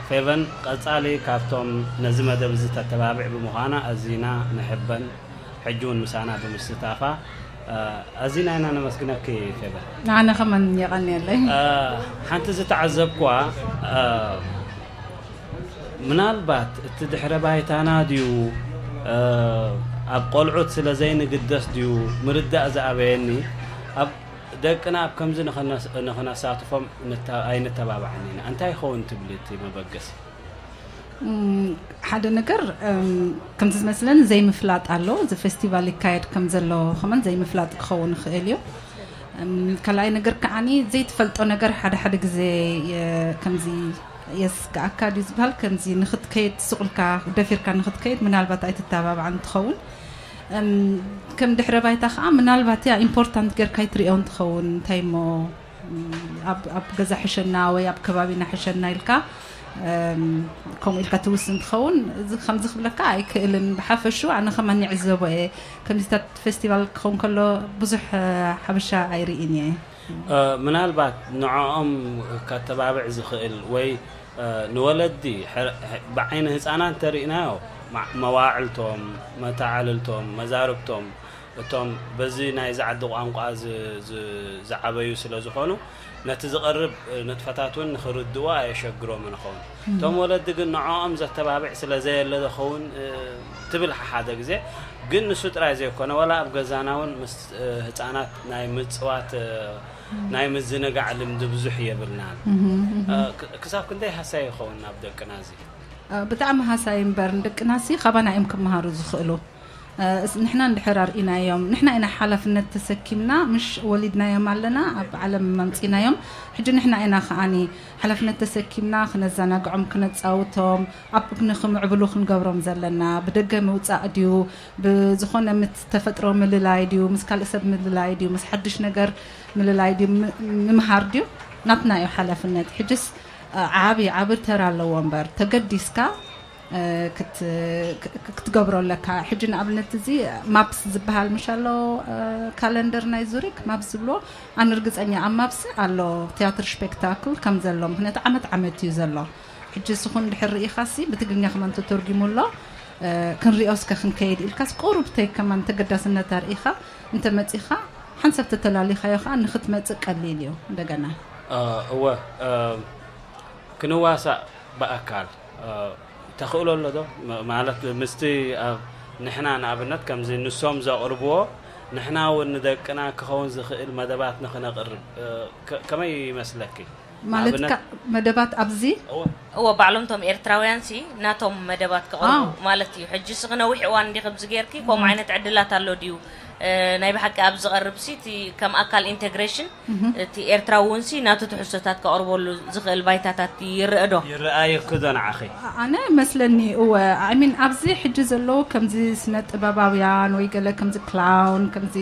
ፌቨን፣ ቀጻሊ ካብቶም ነዚ መደብ እዚ ተተባብዕ ብምዃና ኣዚና ንሕበን። ሕጂ እውን ምሳና ብምስታፋ፣ እ፣ ኣዚና ኢና ነመስግነኪ ፌቨን። ኣነ ከመን የቐንየለይ። እ፣ ሓንቲ ዝተዓዘብክዋ፣ እ፣ ምናልባት እቲ ድሕረ ባይታና ድዩ፣ እ፣ ኣብ ቆልዑት ስለ ዘይንግደስ ድዩ ምርዳእ ዝኣበየኒ፣ ኣብ ደቅና ኣብ ከምዚ ንኸነስ-፣ ንኸነሳትፎም ንተ-፣ ኣይንተባባዕን ኢና። እንታይ ይኸውን ትብሊ እቲ መበገሲ? እም፣ ሓደ ነገር፣ እም፣ ከምቲ ዝመስለኒ ዘይምፍላጥ ኣሎ። እዚ ፌስቲቫል ይካየድ ከም ዘሎ ከመን ዘይምፍላጥ ክኸውን ይኽእል እዩ። እም፣ ካልኣይ ነገር ከዓኒ ዘይትፈልጦ ነገር ሓደ ሓደ ግዜ የ-፣ ከምዚ የስግኣካ ድዩ ዝበሃል፣ ከምዚ ንኽትከይድ ስቕ ኢልካ ደፊርካ ንኽትከይድ ምናልባት ኣይትተባባዕን ትኸውን። እም፣ ከም ድሕረ ባይታ ከዓ ምናልባት ያ ኢምፖርታንት ጌርካ ኣይትሪኦን ትኸውን። እንታይ እሞ፣ እም፣ ኣብ፣ ኣብ ገዛ ሕሸና ወይ ኣብ ከባቢና ሕሸና ኢልካ፣ እም፣ ከምኡ ኢልካ ትውስን ትኸውን። እዚ ከምዚ ክብለካ ኣይክእልን። ብሓፈሹ ኣነ ከማን ይዕዘቦ እየ። ከምዚታት ፌስቲቫል ክኸውን ከሎ ብዙሕ፣ እ፣ ሓበሻ ኣይርኢን እየ። እ፣ ምናልባት ንዕኦም ከተባብዕ ዝኽእል ወይ፣ እ፣ ንወለዲ ሕር-፣ ሕ-፣ ብዓይኒ ህፃናት እንተርኢናዮ፣ ማ-፣ መዋዕልቶም፣ መተዓልልቶም፣ መዛርብቶም፣ እቶም በዚ ናይዚ ዓዲ ቋንቋ ዝ-፣ ዝ-፣ ዝዓበዩ ስለ ዝኾኑ፣ ነቲ ዝቐርብ ንጥፈታት እውን ንኽርድእዎ ኣየሸግሮምን ይኸውን። እቶም ወለዲ ግን ንዕኦም ዘተባብዕ ስለ ዘየለ ዝኸውን፣ እ፣ ትብል ሓደ ግዜ። ግን ንሱ ጥራይ ዘይኮነ፣ ዋላ ኣብ ገዛና እውን ምስ፣ እ፣ ህፃናት ናይ ምጽዋት፣ እ፣ ናይ ምዝንጋዕ ልምዲ ብዙሕ የብልናን። እ፣ ክ-፣ ክሳብ ክንደይ ሃሳይ ይኸውን ኣብ ደቅና እዚ? እ፣ ብጣዕሚ ሃሳይ እምበር፣ ንደቅናሲ ካባና እዮም ክመሃሩ ዝኽእሉ። እ፣ እስ-፣ ንሕና እንድሕር ኣርኢናዮም፣ ንሕና ኢና ሓላፍነት ተሰኪምና፣ ምሽ ወሊድናዮም ኣለና፣ ኣብ ዓለም ኣምጺናዮም። ሕጂ ንሕና ኢና ከዓኒ ሓላፍነት ተሰኪምና ክነዘናግዖም፣ ክነጻውቶም፣ ኣብ ንኽምዕብሉ ክንገብሮም ዘለና። ብደገ ምውጻእ ድዩ፣ ብዝኾነ ምስ ተፈጥሮ ምልላይ ድዩ፣ ምስ ካልእ ሰብ ምልላይ ድዩ፣ ምስ ሓድሽ ነገር ምልላይ ድዩ፣ ም-፣ ምምሃር ድዩ፣ ናትና እዩ ሓላፍነት። ሕጅስ፣ እ፣ ዓቢ፣ ዓቢ ተራ ኣለዎ እምበር፣ ተገዲስካ እ፣ ክት-፣ ክ-፣ ክ-፣ ክትገብሮ ኣለካ። ሕጂ ንኣብነት እዚ ማፕስ ዝበሃል ምሽ ኣሎ፣ እ፣ ካለንደር ናይ ዙሪክ ማፕስ ዝብሎ፣ ኣነ ርግጸኛ ኣብ ማፕስ ኣሎ ቲያትር ስፔክታክል ከም ዘሎ፣ ምኽንያቱ ዓመት ዓመት እዩ ዘሎ። ሕጂ ስኹን ድሕር ርኢኻሲ ብትግርኛ ከማን ተተርጊሙ ኣሎ፣ እ፣ ክንሪኦ እስከ ክንከይድ ኢልካስ ቁሩብ ተይ ከማን ተገዳስነት ኣርኢኻ እንተ መጺኻ፣ ሓንሳብ ተተላሊኻዮ ኸኣ ንኽትመጽእ ቀሊል እዩ እንደገና። እ፣ እወ፣ እ፣ ክንዋሳእ ብኣካል፣ እ፣ ተኽእሎ ኣሎ ዶ? ም-፣ ማለት ምስቲ ኣብ ንሕና ንኣብነት ከምዚ ንሶም ዘቕርብዎ ንሕና እውን ንደቅና ክኸውን ዝኽእል መደባት ንኽነቕርብ፣ እ፣ ከ-፣ ከመይ ይመስለኪ? ማለት ንኣብነት ካ-፣ መደባት ኣብዚ? እወ። እወ፣ ባዕሎም እቶም ኤርትራውያን ሲ ናቶም መደባት ክቕርቡ ኣዎ። ማለት እዩ። ሕጂ ስኺ ነዊሕ እዋን እንዲኺ ኣብዚ ጌርኪ፣ ከምኡ እም። ዓይነት ዕድላት ኣሎ ድዩ? እ፣ ናይ ብሓቂ ኣብ ዝቐርብ ሲ እቲ ከም ኣካል ኢንተግሬሽን፣ እህም። እቲ ኤርትራዊ እውን ሲ ናቱ ትሕዝቶታት ከቕርበሉ ዝኽእል ባይታታት ይረአ ዶ? ይረኣየኪ ዶ ንዓኺ? ኣነ መስለኒ፣ እወ። I mean፣ ኣብዚ ሕጂ ዘለዉ ከምዚ ስነ ጥበባውያን ወይ ገለ ከምዚ ክላውን፣ ከምዚ፣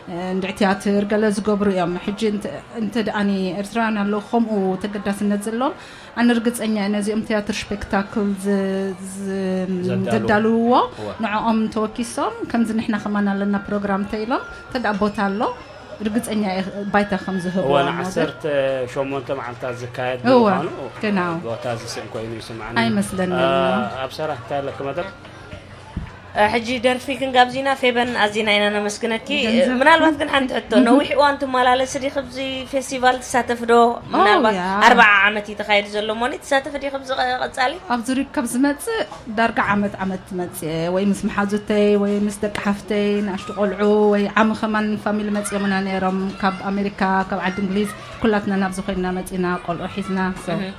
እ፣ እንድዒ ትያትር ገለ ዝገብሩ እዮም። ሕጂ እንተ፣ እንተ ደኣኒ ኤርትራውያን ኣለዉ ከምኡ ተገዳስነት ዘለዎም፣ ኣነ ርግጸኛ እየ ነዚኦም ትያትር ስፔክታክል ዝ-፣ ዝ-፣ ዘዳልዉ። ዘዳልውዎ፣ እወ። ንዕኦም ተወኪሶም፣ ከምዚ ንሕና ከማን ኣለና ፕሮግራም እንተ ኢሎም፣ እንተ ደኣ ቦታ ኣሎ፣ ርግጸኛ እየ ባይታ ከም ዝህብዎ እወ፣ ሞዴል። ንዓሰርተ ሸሞንተ መዓልታት ዝካየድ እወ፣ ብምዃኑ፣ ግን ኣዎ። ቦታ ዝስእን ኮይኑ ይስምዓኒ። ኣይመስለንን፣ አ፣ እወ። ኣብ ሰራሕ እንታይ ኣለኪ መደብ? እ፣ ሕጂ ደርፊ ክንጋብዝ ኢና። ፌበን፣ ኣዚና ኢና ነመስግነኪ። ገንዘብ ምናልባት ግን ሓንቲ ሕቶ፣ ነዊሕ እዋን ትመላለሲ ዲኺ ኣብዚ ፌስቲቫል ትሳተፊ ዶ? ኦ፣ ምናልባት ያ። ኣርብዓ ዓመት እዩ ተኻይዱ ዘሎ እሞ፣ ትሳተፊ ዲኺ ኣብዚ ቀ-፣ ቀጻሊ? ኣብ ዙሪክ ካብ ዝመጽእ ዳርጋ ዓመት ዓመት ትመጽእ እየ፣ ወይ ምስ መሓዙተይ፣ ወይ ምስ ደቂ ሓፍተይ፣ ንኣሽቱ ቆልዑ፣ ወይ ዓሚ ከማን ፋሚሊ መጺኦምና ነይሮም፣ ካብ ኣሜሪካ፣ ካብ ዓዲ እንግሊዝ፣ ኩላትና ናብዚ ኮይንና መጺና፣ ቆልዑ ሒዝና። So፣ እህ።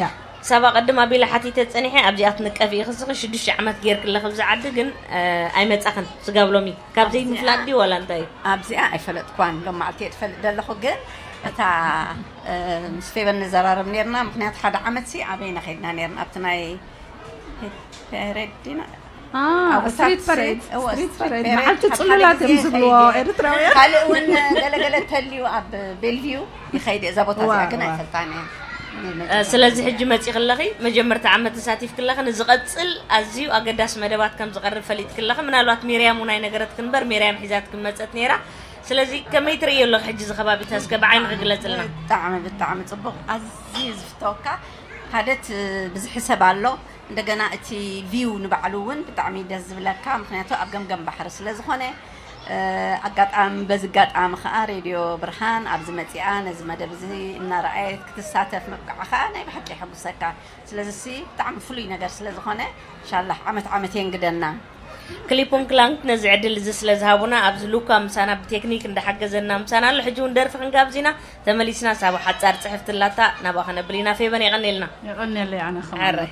ያ። ሳባ፣ ቅድም ኣቢለ ሓቲተ ጸኒሐ፣ ኣብዚኣ ትንቀፊ ኢኺ፣ እስኺ ሽዱሽተ ዓመት ጌርኪ ኣለኺ ኣብዚ ዓዲ፣ ግን፣ እ፣ ኣይመጻኽን ስጋብ ሎሚ። ካብ ኣብዚኣ ዘይምፍላጥ ድዩ ዋላ እንታይ እዩ? ኣብዚኣ ኣይፈለጥኳን፣ ሎም መዓልቲ እየ ትፈልጥ ዘለኹ፣ ግን እታ፣ እ፣ ምስ ፌበን ንዘራረብ ኔርና፣ ምኽንያቱ ሓደ ዓመትሲ ኣበይና ኸይድና ኔርና፣ ኣብቲ ናይ ፔሬድ ዲና? አ፣ ኣብ ስትሪት ፓሬድ፣ እወ፣ ስትሪት ስትሪት ፓሬድ። ፓሬድ። መዓልቲ ሓደ ጽሉላት ሓደ እዮም ግዜ ዝብልዎ ይኸይድ እየ። ኤርትራውያን። ካልእ እውን ገለገለ ተልዩ ኣብ ቤልቪው ይኸይድ እየ። እዛ ቦታ እዚኣ ዋ፣ ግን ዋ። ኣይፈልጣን እየ። እ፣ ስለዚ ሕጂ መጺኺ ኣለኺ፣ መጀመርታ ዓመት ተሳቲፍኪ ኣለኺ፣ ንዝቐጽል ኣዝዩ ኣገዳሲ መደባት ከም ዝቐርብ ፈሊጥኪ ኣለኺ። ምናልባት ሚርያም እውን ኣይነገረትኪ እምበር፣ ሚርያም ሒዛትኪ መጸት ነይራ። ስለዚ ከመይ ትርእዮ ኣለኺ ሕጂ እዚ ከባቢታት እስከ ብዓይንኺ ግለጽልና። ብጣዕሚ፣ ብጣዕሚ ጽቡቕ። ኣዝዩ ዝፍተወካ። ሓደ እቲ ብዝሒ ሰብ ኣሎ። እንደገና እቲ ቪው ንባዕሉ እውን ብጣዕሚ ደስ ዝብለካ፣ ምኽንያቱ ኣብ ገምገም ባሕሪ ስለ ዝኾነ፣ እ፣ ኣጋጣሚ፣ በዚ ኣጋጣሚ ኸዓ ሬድዮ ብርሃን ኣብዚ መጺኣ ነዚ መደብ እዚ እናረኣየት ክትሳተፍ ምብቃዓ ኸዓ ናይ ብሓቂ የሐጉሰካ። ስለዚ ሲ ብጣዕሚ ፍሉይ ነገር ስለ ዝኾነ፣ ኢንሻላህ ዓመት ዓመት የንግደና። ክሊፑን ክላንክ ነዚ ዕድል እዚ ስለ ዝሃቡና፣ ኣብዚ ሉካ ምሳና ብቴክኒክ እንዳሓገዘና ምሳና ኣሎ። ሕጂ እውን ደርፊ ክንጋብዝ ኢና። ተመሊስና ሳባ ሓጻር ጽሕፍቲ ኣላታ ናብኣ ከነብል ኢና። ፌበን የቐንየልና። የቐንየለይ ኣነ ከማን። ሕራይ።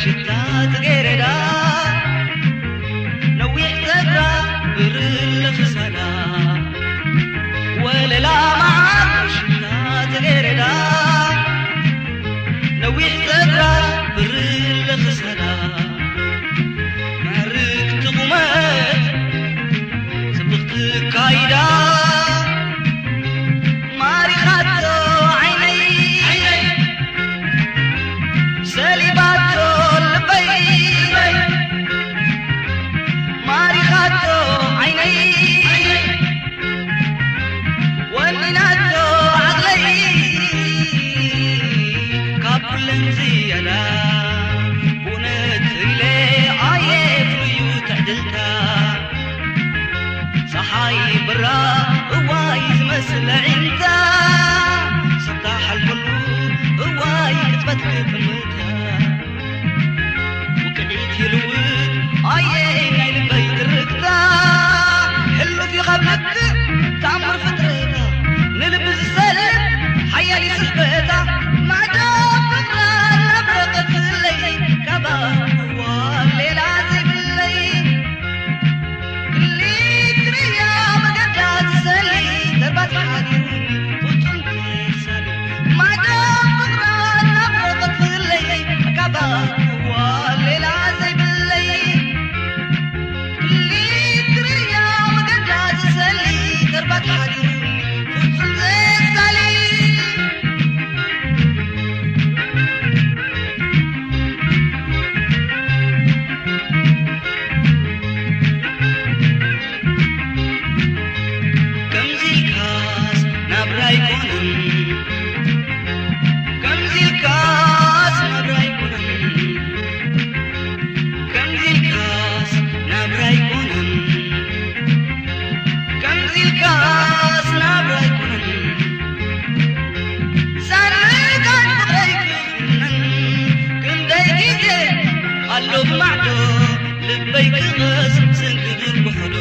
ሽታ ጽጌረዳ ነዊሕ ጸጉራ ብርለ ክሳዳ ወለላ መዓር ሽታ ጽጌረዳ ነዊሕ ጸጉራ ብርለ ክሳዳ ምዕርግቲ ቁመት ጽብቕቲ ካይዳ ማሪኻቶ ዓይነይ ሰሊባቶ ልበይ ማሪኻቶ ዓይነይ ወኒናቶ ዓቕለይ ካብ ኩለን ዝያዳ ብእውነት ኢለ ኣየ ፍሉዩ ትዕድልታ ጸሓይ ብራ እዋይ ዝመስል ዕንታ ስታ ሓልፈሉ እዋይ ክትፈት ክጥምታ ውቅዒት ይልውጥ ኣየ ናይ ልበይ ትርክታ ሕሉፍ ይኸብለክ ተኣምር ፍጥረታ ንልቢ ዝሰልም ሓያል ይስሕበታ ማዕዳ ፍቕራ ናብ ረቐትለይ ካባ ዋ ሌላ ዘይብለይ ክሊት ርያ መገዳ ትሰሊ ተርባት ሓዲሩ ፍጹም ትሳሊ ማዕዳ ፍቕራ ናብ ረቐትለይ ካባ ዋ ሌላ ዘይብለይ ክሊት ርያ መገዳ ዝሰሊ ተርባት ሓዲሩ ፍጹም ዘሳሊ ከምዚ ኢልካስ ናብራ ኣይኮነን ከምዚ ኢልካስ ናብራ ኣይኮነን ከምዚ ኢልካስ ናብራ ኣይኮነን ከምዚ ኢልካስ ናብራ ኣይኮነን ሳንጋን ፍቕረይ ክፍነን ክንደይ ግዜ ኣሎ ብማዕዶ ልበይ ክቐስ ስንክብል ብሕዶ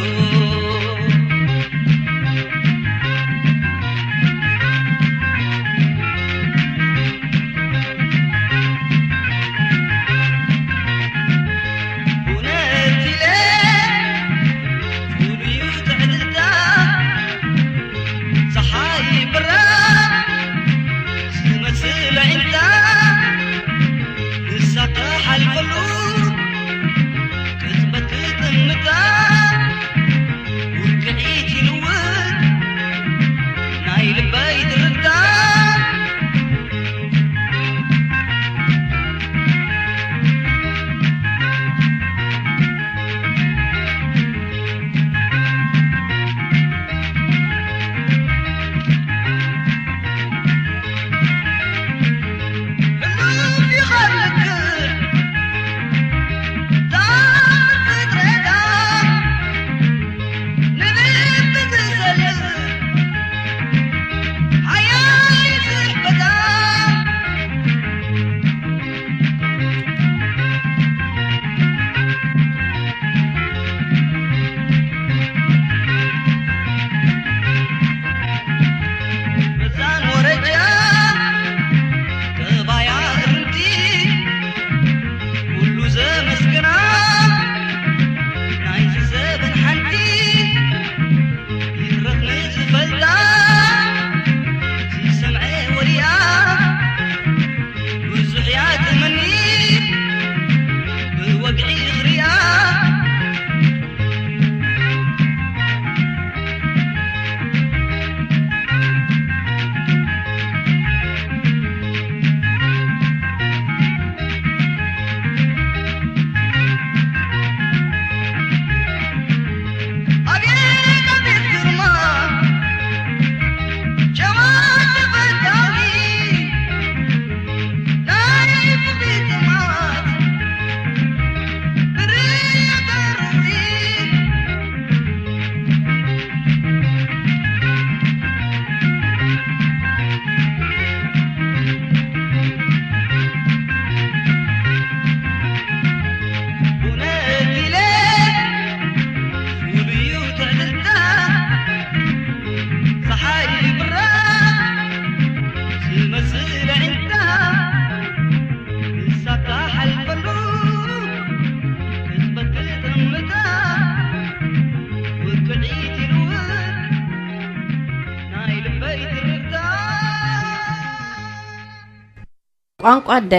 ቋንቋ ኣደ።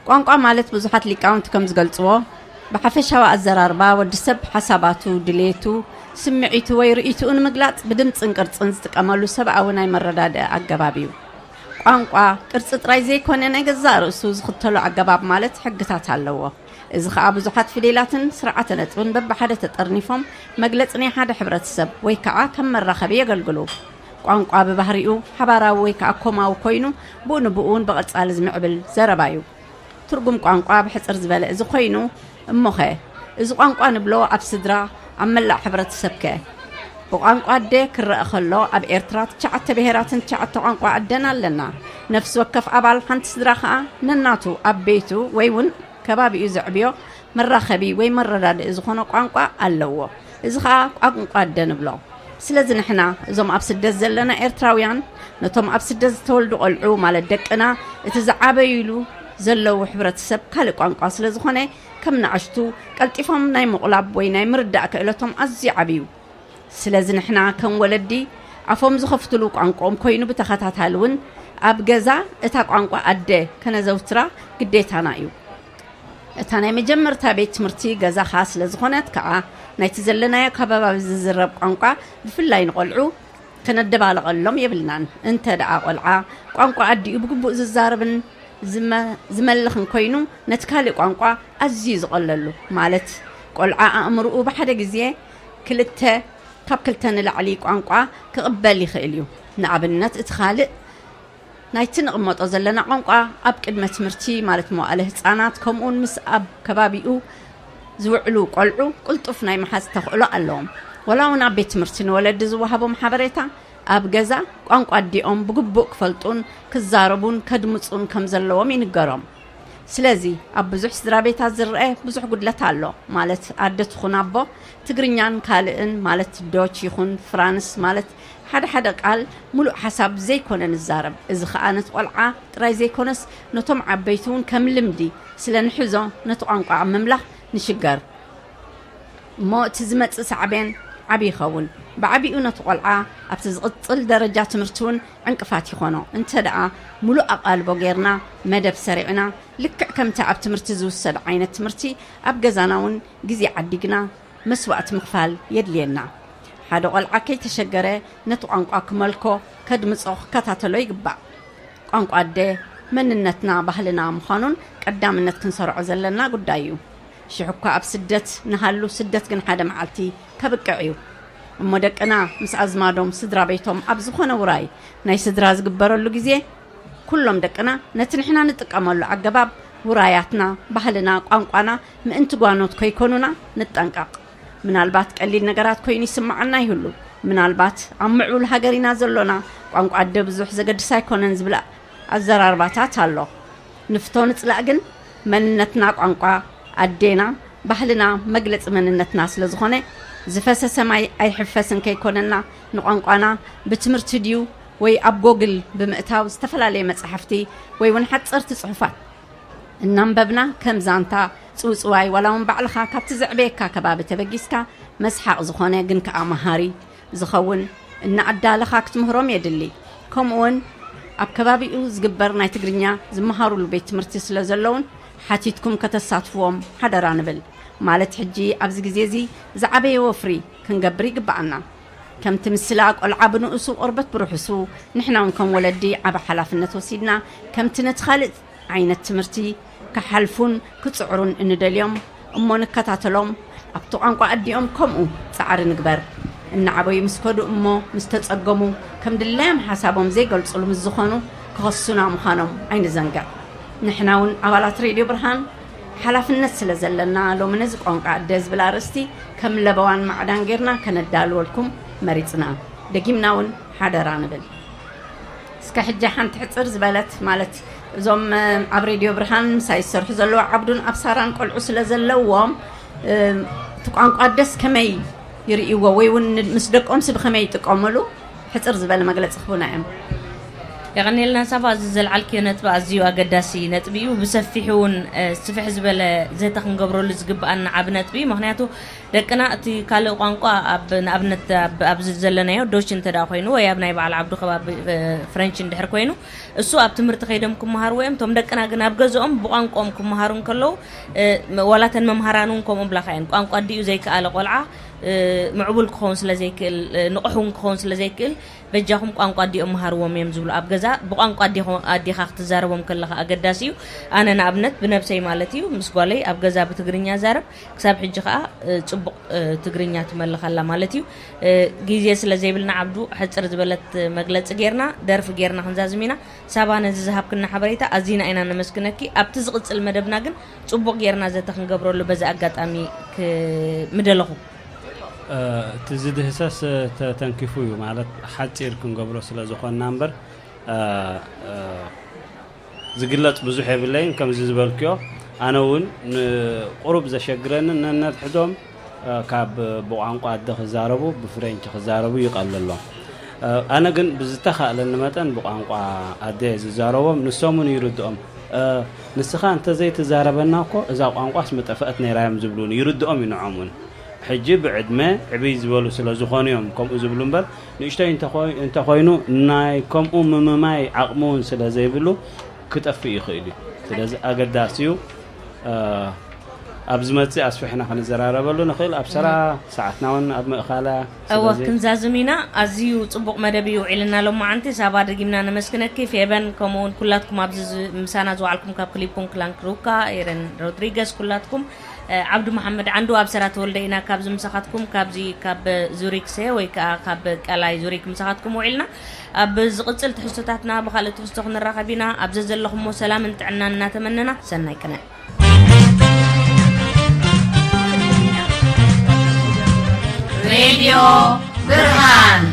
ቋንቋ ማለት ብዙሓት ሊቃውንቲ ከም ዝገልጽዎ፣ ብሓፈሻዊ ኣዘራርባ ወዲ ሰብ ሓሳባቱ፣ ድሌቱ፣ ስምዒቱ ወይ ርእይትኡ ንምግላጽ ብድምጽን ቅርጽን ዝጥቀመሉ ሰብኣዊ ናይ መረዳድኢ ኣገባብ እዩ። ቋንቋ ቅርጺ ጥራይ ዘይኮነ ናይ ገዛእ ርእሱ ዝኽተሎ ኣገባብ ማለት ሕግታት ኣለዎ። እዚ ኸኣ ብዙሓት ፊደላትን ስርዓተ ነጥብን በብሓደ ተጠርኒፎም መግለጺ ናይ ሓደ ሕብረተሰብ ወይ ከኣ ከም መራኸቢ የገልግሉ። ቋንቋ ብባህሪኡ ሓባራዊ ወይ ከኣ ኮማዊ ኮይኑ ብኡ ንብኡ እውን ብቐጻሊ ዝምዕብል ዘረባ እዩ። ትርጉም ቋንቋ ብሕጽር ዝበለ እዚ ኮይኑ፣ እሞኸ እዚ ቋንቋ ንብሎ ኣብ ስድራ፣ ኣብ መላእ ሕብረተሰብከ? ብቋንቋ ኣደ ክረአ ከሎ ኣብ ኤርትራ ትሽዓተ ብሄራትን ትሽዓተ ቋንቋ ኣደን ኣለና። ነፍሲ ወከፍ ኣባል ሓንቲ ስድራ ከኣ ነናቱ ኣብ ቤቱ ወይ እውን ከባቢኡ ዘዕብዮ መራኸቢ ወይ መረዳድኢ ዝኾነ ቋንቋ ኣለዎ። እዚ ኸኣ ቋንቋ ኣደ ንብሎ። ስለዚ ንሕና እዞም ኣብ ስደት ዘለና ኤርትራውያን ነቶም ኣብ ስደት ዝተወልዱ ቆልዑ ማለት ደቅና እቲ ዝዓበዩሉ ዘለዉ ሕብረተሰብ ካልእ ቋንቋ ስለ ዝኾነ ከም ንኣሽቱ ቀልጢፎም ናይ ምቑላብ ወይ ናይ ምርዳእ ክእለቶም ኣዝዩ ዓብዩ። ስለዚ ንሕና ከም ወለዲ ኣፎም ዝኸፍትሉ ቋንቋኦም ኮይኑ ብተኸታታሊ እውን ኣብ ገዛ እታ ቋንቋ ኣደ ከነዘውትራ ግዴታና እዩ። እታ ናይ መጀመርታ ቤት ትምህርቲ ገዛኻ ስለ ዝኾነት ከኣ ናይቲ ዘለናዮ ከባባቢ ዝዝረብ ቋንቋ ብፍላይ ንቆልዑ ከነደባልቐሎም የብልናን። እንተ ደኣ ቆልዓ ቋንቋ ኣዲኡ ብግቡእ ዝዛረብን ዝመ-፣ ዝመልኽን ኮይኑ ነቲ ካልእ ቋንቋ ኣዝዩ ዝቐለሉ ማለት ቆልዓ ኣእምርኡ ብሓደ ግዜ ክልተ ካብ ክልተ ንላዕሊ ቋንቋ ክቕበል ይኽእል እዩ። ንኣብነት እቲ ካልእ ናይቲ ንቕመጦ ዘለና ቋንቋ ኣብ ቅድመ ትምህርቲ ማለት መዋእለ ህጻናት ከምኡውን ምስ ኣብ ከባቢኡ ዝውዕሉ ቆልዑ ቅልጡፍ ናይ ምሓዝ ተኽእሎ ኣለዎም። ወላ እውን ኣብ ቤት ትምህርቲ ንወለዲ ዝወሃቦም ሓበሬታ ኣብ ገዛ ቋንቋ ኣዲኦም ብግቡእ ክፈልጡን ክዛረቡን ከድምጹን ከም ዘለዎም ይንገሮም። ስለዚ ኣብ ብዙሕ ስድራ ቤታት ዝረአ ብዙሕ ጉድለት ኣሎ። ማለት ኣደ ትኹን ኣቦ ትግርኛን ካልእን ማለት ዶች ይኹን ፍራንስ ማለት ሓደ ሓደ ቃል ሙሉእ ሓሳብ ዘይኮነ ንዛረብ። እዚ ኸኣ ነቲ ቆልዓ ጥራይ ዘይኮነስ ነቶም ዓበይቲ እውን ከም ልምዲ ስለ ንሕዞ ነቲ ቋንቋ ኣብ ምምላኽ ንሽገር። እሞ እቲ ዝመጽእ ሳዕቤን ዓቢ ይኸውን። ብዓቢኡ ነቲ ቆልዓ ኣብቲ ዝቕጽል ደረጃ ትምህርቲ እውን ዕንቅፋት ይኾኖ። እንተ ደኣ ሙሉእ ኣቓልቦ ጌርና መደብ ሰሪዕና ልክዕ ከምቲ ኣብ ትምህርቲ ዝውሰድ ዓይነት ትምህርቲ ኣብ ገዛና እውን ግዜ ዓዲግና መስዋእቲ ምኽፋል የድልየና። ሓደ ቆልዓ ከይተሸገረ ነቲ ቋንቋ ክመልኮ፣ ከድምጾ፣ ክከታተሎ ይግባእ። ቋንቋ ኣደ መንነትና፣ ባህልና ምዃኑን ቀዳምነት ክንሰርዖ ዘለና ጉዳይ እዩ። ሽሕ እኳ ኣብ ስደት ንሃሉ፣ ስደት ግን ሓደ መዓልቲ ከብቅዕ እዩ። እሞ ደቅና ምስ ኣዝማዶም፣ ስድራ ቤቶም ኣብ ዝኾነ ውራይ ናይ ስድራ ዝግበረሉ ግዜ፣ ኩሎም ደቅና ነቲ ንሕና ንጥቀመሉ ኣገባብ፣ ውራያትና፣ ባህልና፣ ቋንቋና ምእንቲ ጓኖት ከይኮኑና ንጠንቀቕ። ምናልባት ቀሊል ነገራት ኮይኑ ይስምዓና ይህሉ። ምናልባት ኣብ ምዕቡል ሃገር ኢና ዘሎና፣ ቋንቋ ኣደ ብዙሕ ዘገድስ ኣይኮነን ዝብል ኣዘራርባታት ኣሎ። ንፍቶ ንጽላእ ግን መንነትና ቋንቋ ኣዴና፣ ባህልና መግለጺ መንነትና ስለ ዝኾነ ዝፈሰሰ ማይ ኣይሕፈስን ከይኮነና ንቋንቋና ብትምህርቲ ድዩ ወይ ኣብ ጎግል ብምእታው ዝተፈላለየ መጻሕፍቲ ወይ እውን ሓጸርቲ ጽሑፋት እናንበብና ከም ዛንታ፣ ጽውጽዋይ ዋላ እውን ባዕልኻ ካብቲ ዘዕበየካ ከባቢ ተበጊስካ መስሓቕ ዝኾነ ግን ከኣ መሃሪ ዝኸውን እናኣዳለኻ ክትምህሮም የድሊ። ከምኡውን ኣብ ከባቢኡ ዝግበር ናይ ትግርኛ ዝመሃሩሉ ቤት ትምህርቲ ስለ ዘለውን ሓቲትኩም ከተሳትፍዎም ሓደራ ንብል። ማለት ሕጂ ኣብዚ ግዜ እዚ ዝዓበየ ወፍሪ ክንገብር ይግብኣና። ከምቲ ምስላ ቆልዓ ብንኡሱ ቆርበት ብርሑሱ ንሕና እውን ከም ወለዲ ዓቢ ሓላፍነት ወሲድና ከምቲ ነቲ ካልእ ዓይነት ትምህርቲ ክሓልፉን ክጽዕሩን እንደልዮም እሞ ንከታተሎም። ኣብቲ ቋንቋ ኣዲኦም ከምኡ ጻዕሪ ንግበር። እናዓበዩ ምስ ከዱ እሞ ምስ ተጸገሙ ከም ድላዮም ሓሳቦም ዘይገልጹሉ ምስ ዝኾኑ ክኸሱና ምዃኖም ኣይንዘንግዕ። ንሕና እውን ኣባላት ሬድዮ ብርሃን ሓላፍነት ስለ ዘለና ሎሚ ነዚ ቋንቋ ኣደ ዝብል ኣርእስቲ ከም ለበዋን ማዕዳን ጌርና ከነዳልወልኩም መሪጽና። ደጊምና እውን ሓደራ ንብል። እስከ ሕጂ ሓንቲ ሕጽር ዝበለት ማለት እዞም ኣብ ሬድዮ ብርሃን ምሳይ ዝሰርሑ ዘለዉ ዓብዱን ኣብ ሳራን ቆልዑ ስለ ዘለዎም እቲ ቋንቋ ኣደስ ከመይ ይርእይዎ ወይ እውን ምስ ደቆምሲ ብኸመይ ይጥቀምሉ ሕጽር ዝበለ መግለጺ ክህቡና እዮም። የቐኔልና ሳባ፣ እዚ ዘልዓልክዮ ነጥቢ ኣዝዩ ኣገዳሲ ነጥቢ እዩ። ብሰፊሑ እውን እ፣ ስፍሕ ዝበለ ዘተ ክንገብረሉ ዝግብኣና ዓቢ ነጥቢ እዩ። ምክንያቱ ደቅና እቲ ካልእ ቋንቋ ኣብ ንኣብነት ኣብ- ኣብዚ ዘለናዮ ዶች እንተ ደኣ ኮይኑ ወይ ኣብ ናይ በዓል ዓብዱ ከባቢ እ፣ ፍረንች እንድሕር ኮይኑ እሱ ኣብ ትምህርቲ ከይዶም ክመሃርዎ እዮም። እቶም ደቅና ግን ኣብ ገዝኦም ብቋንቋኦም ክመሃሩ እንከለዉ እ፣ ዋላተን መምሃራን እውን ከምኡ ብላካ እየን። ቋንቋ ኣዲኡ ዘይከኣለ ቆልዓ እ፣ ምዕቡል ክኸውን ስለ ዘይክእል እ፣ ንቑሕ እውን ክኸውን ስለ ዘይክእል በጃኹም ቋንቋ ኣዲኦም መሃርዎም እዮም ዝብሉ። ኣብ ገዛ ብቋንቋ ኣዲኹ- ኣዲኻ ክትዛረቦም ከለኻ ኣገዳሲ እዩ። ኣነ ንኣብነት ብነብሰይ ማለት እዩ ምስ ጓለይ ኣብ ገዛ ብትግርኛ ዛረብ፣ ክሳብ ሕጂ ከዓ እ፣ ፅቡቕ እ፣ ትግርኛ ትመልኽ ኣላ ማለት እዩ። እ፣ ግዜ ስለ ዘይብልና ዓብዱ ሕፅር ዝበለት መግለፂ ጌርና ደርፊ ጌርና ክንዛዝም ኢና። ሳባ ነዚ ዝሃብክና ሓበሬታ ኣዚና ኢና ነመስግነኪ። ኣብቲ ዝቕፅል መደብና ግን ፅቡቕ ጌርና ዘተ ክንገብረሉ በዚ ኣጋጣሚ ክ- ምደለኹ። እቲ ዝድህሰስ ተተንኪፉ እዩ ማለት ሓፂር ክንገብሮ ስለ ዝኾንና እምበር ዝግለፅ ብዙሕ የብለይን። ከምዚ ዝበልክዮ ኣነ እውን ንቁሩብ ዘሸግረንን ነነድሕዶም ካብ ብቋንቋ ኣደ ክዛረቡ ብፍሬንች ክዛረቡ ይቐለሎም። ኣነ ግን ብዝተኻእለኒ መጠን ብቋንቋ ኣደ ዝዛረቦም ንሶም እውን ይርድኦም። ንስኻ እንተዘይትዛረበና እኮ እዛ ቋንቋስ ምጠፍአት ነይራ እዮም ዝብሉኒ። ይርድኦም እዩ ንዖም እውን። ሕጂ ብዕድመ ዕብይ ዝበሉ ስለ ዝኾኑ እዮም ከምኡ ዝብሉ እምበር ንእሽቶይ እንተኾይ- እንተኾይኑ ናይ ከምኡ ምምማይ ዓቕሚ እውን ስለ ዘይብሉ ክጠፍእ ይኽእል እዩ። ስለዚ ኣገዳሲ እዩ። ኣብ ዝመፅእ ኣስፊሕና ክንዘራረበሉ ንኽእል። ኣብ ሰራ ሰዓትና እውን ኣብ ምእኻላ እወ ክንዛዝም ኢና። ኣዝዩ ፅቡቕ መደብ እዩ ውዒልና ሎማዓንቲ። ሳባ ደጊምና ነመስግነኪ። ፌበን ከምኡ እውን ኩላትኩም ኣብዚ ዝ- ምሳና ዝወዓልኩም ካብ ክሊፑን ክላንክ ሩካ፣ ኤረን ሮድሪገስ ኩላትኩም እ፣ ዓብዱ መሓመድ ዓንዱ ኣብ ሰራ ተወልደ ኢና ካብዚ ምሳኻትኩም ካብዚ ካብ ዙሪክ ሰ ወይ ከዓ ካብ ቀላይ ዙሪክ ምሳኻትኩም ውዒልና። ኣብ ዝቕፅል ትሕዝቶታትና ብኻልእ ትሕዝቶ ክንራኸብ ኢና። ኣብ ዘዘለኹሞ ሰላምን ጥዕናን እናተመነና ሰናይ ቅነ። ሬድዮ ብርሃን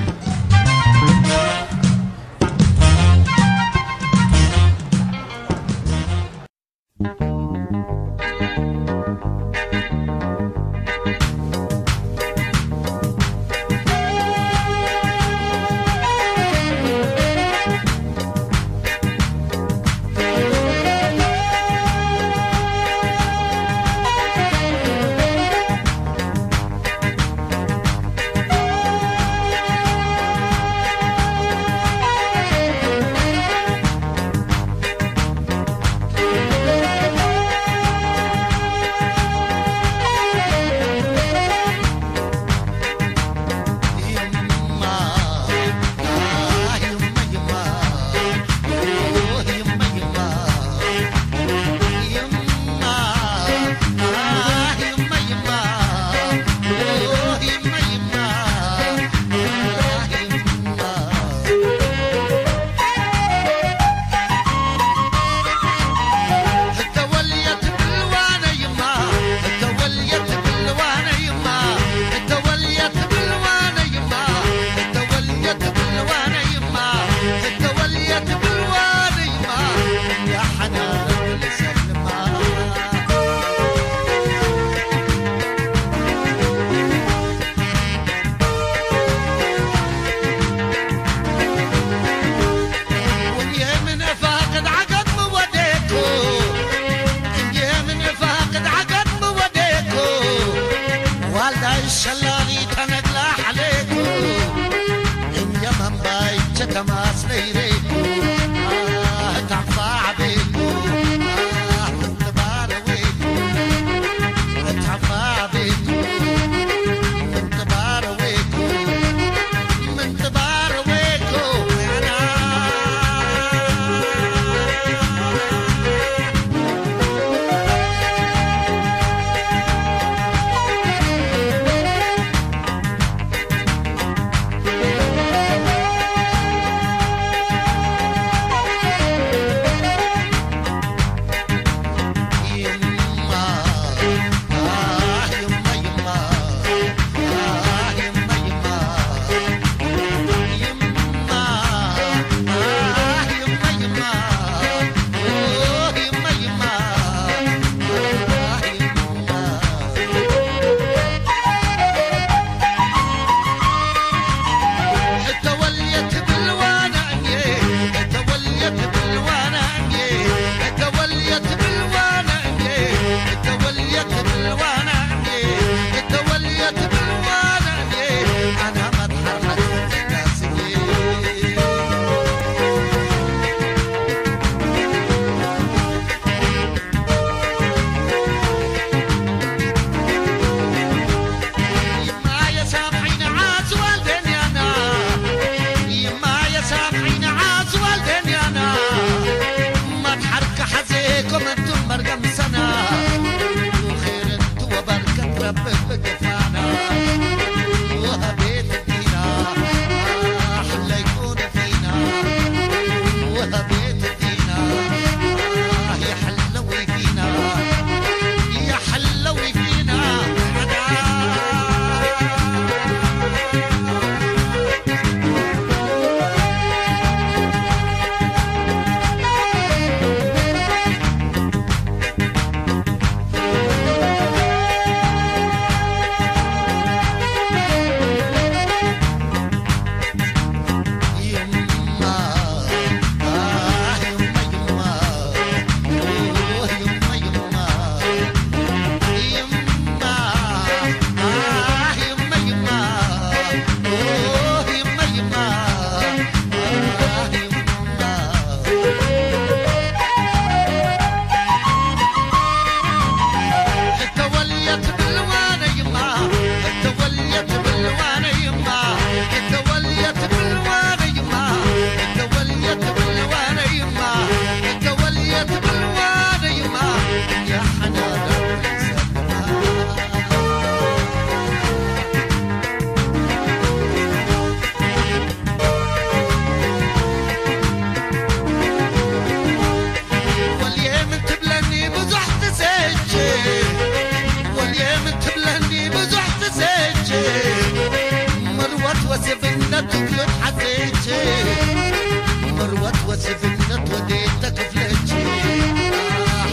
መርወት ወስፍነት ወዴት ተክፍለች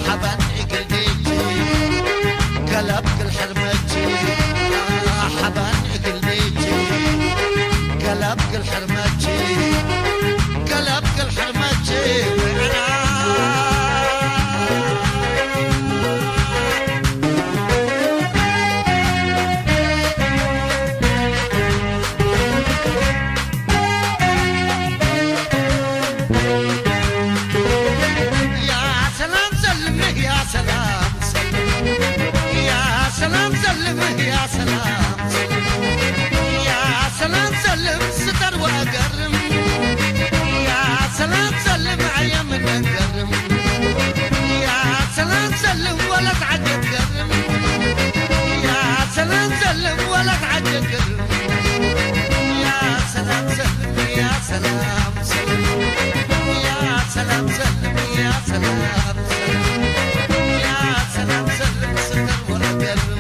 ሓባን እግልዴች ገላብ ክልሕርመች ሓባን እግልዴች ገላብ ክልሕርመች ገላብ ክልሕርመች يا سلام سلم يا سلام سلم يا سلام سلم يا سلام سلم يا سلام سلم ستر وأقرم يا سلام سلم عيا من أقرم يا سلام سلم ولا تعجب قرم يا سلام سلم ولا تعجب قرم يا سلام سلم يا سلام سلم يا سلام سلم يا سلام سلم يا سلام سلم ستر وأقرم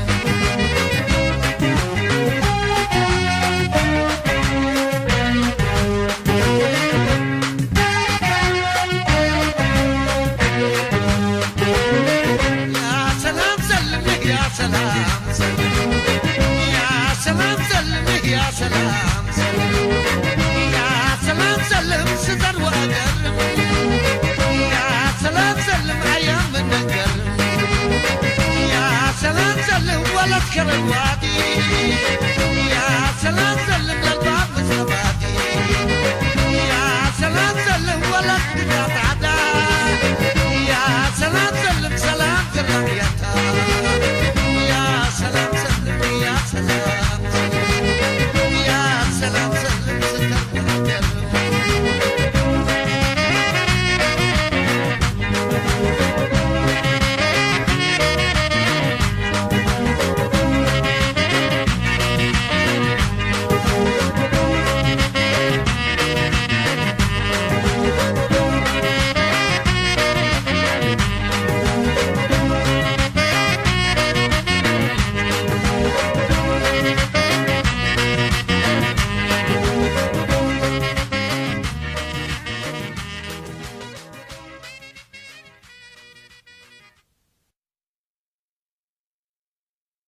يا سلام سلم يا سلام سلم يا سلام سلم يا سلام سلم يا سلام سلم ستر وأقرم يا سلام سلم أيام النقر يا سلام سلم ولا تكرر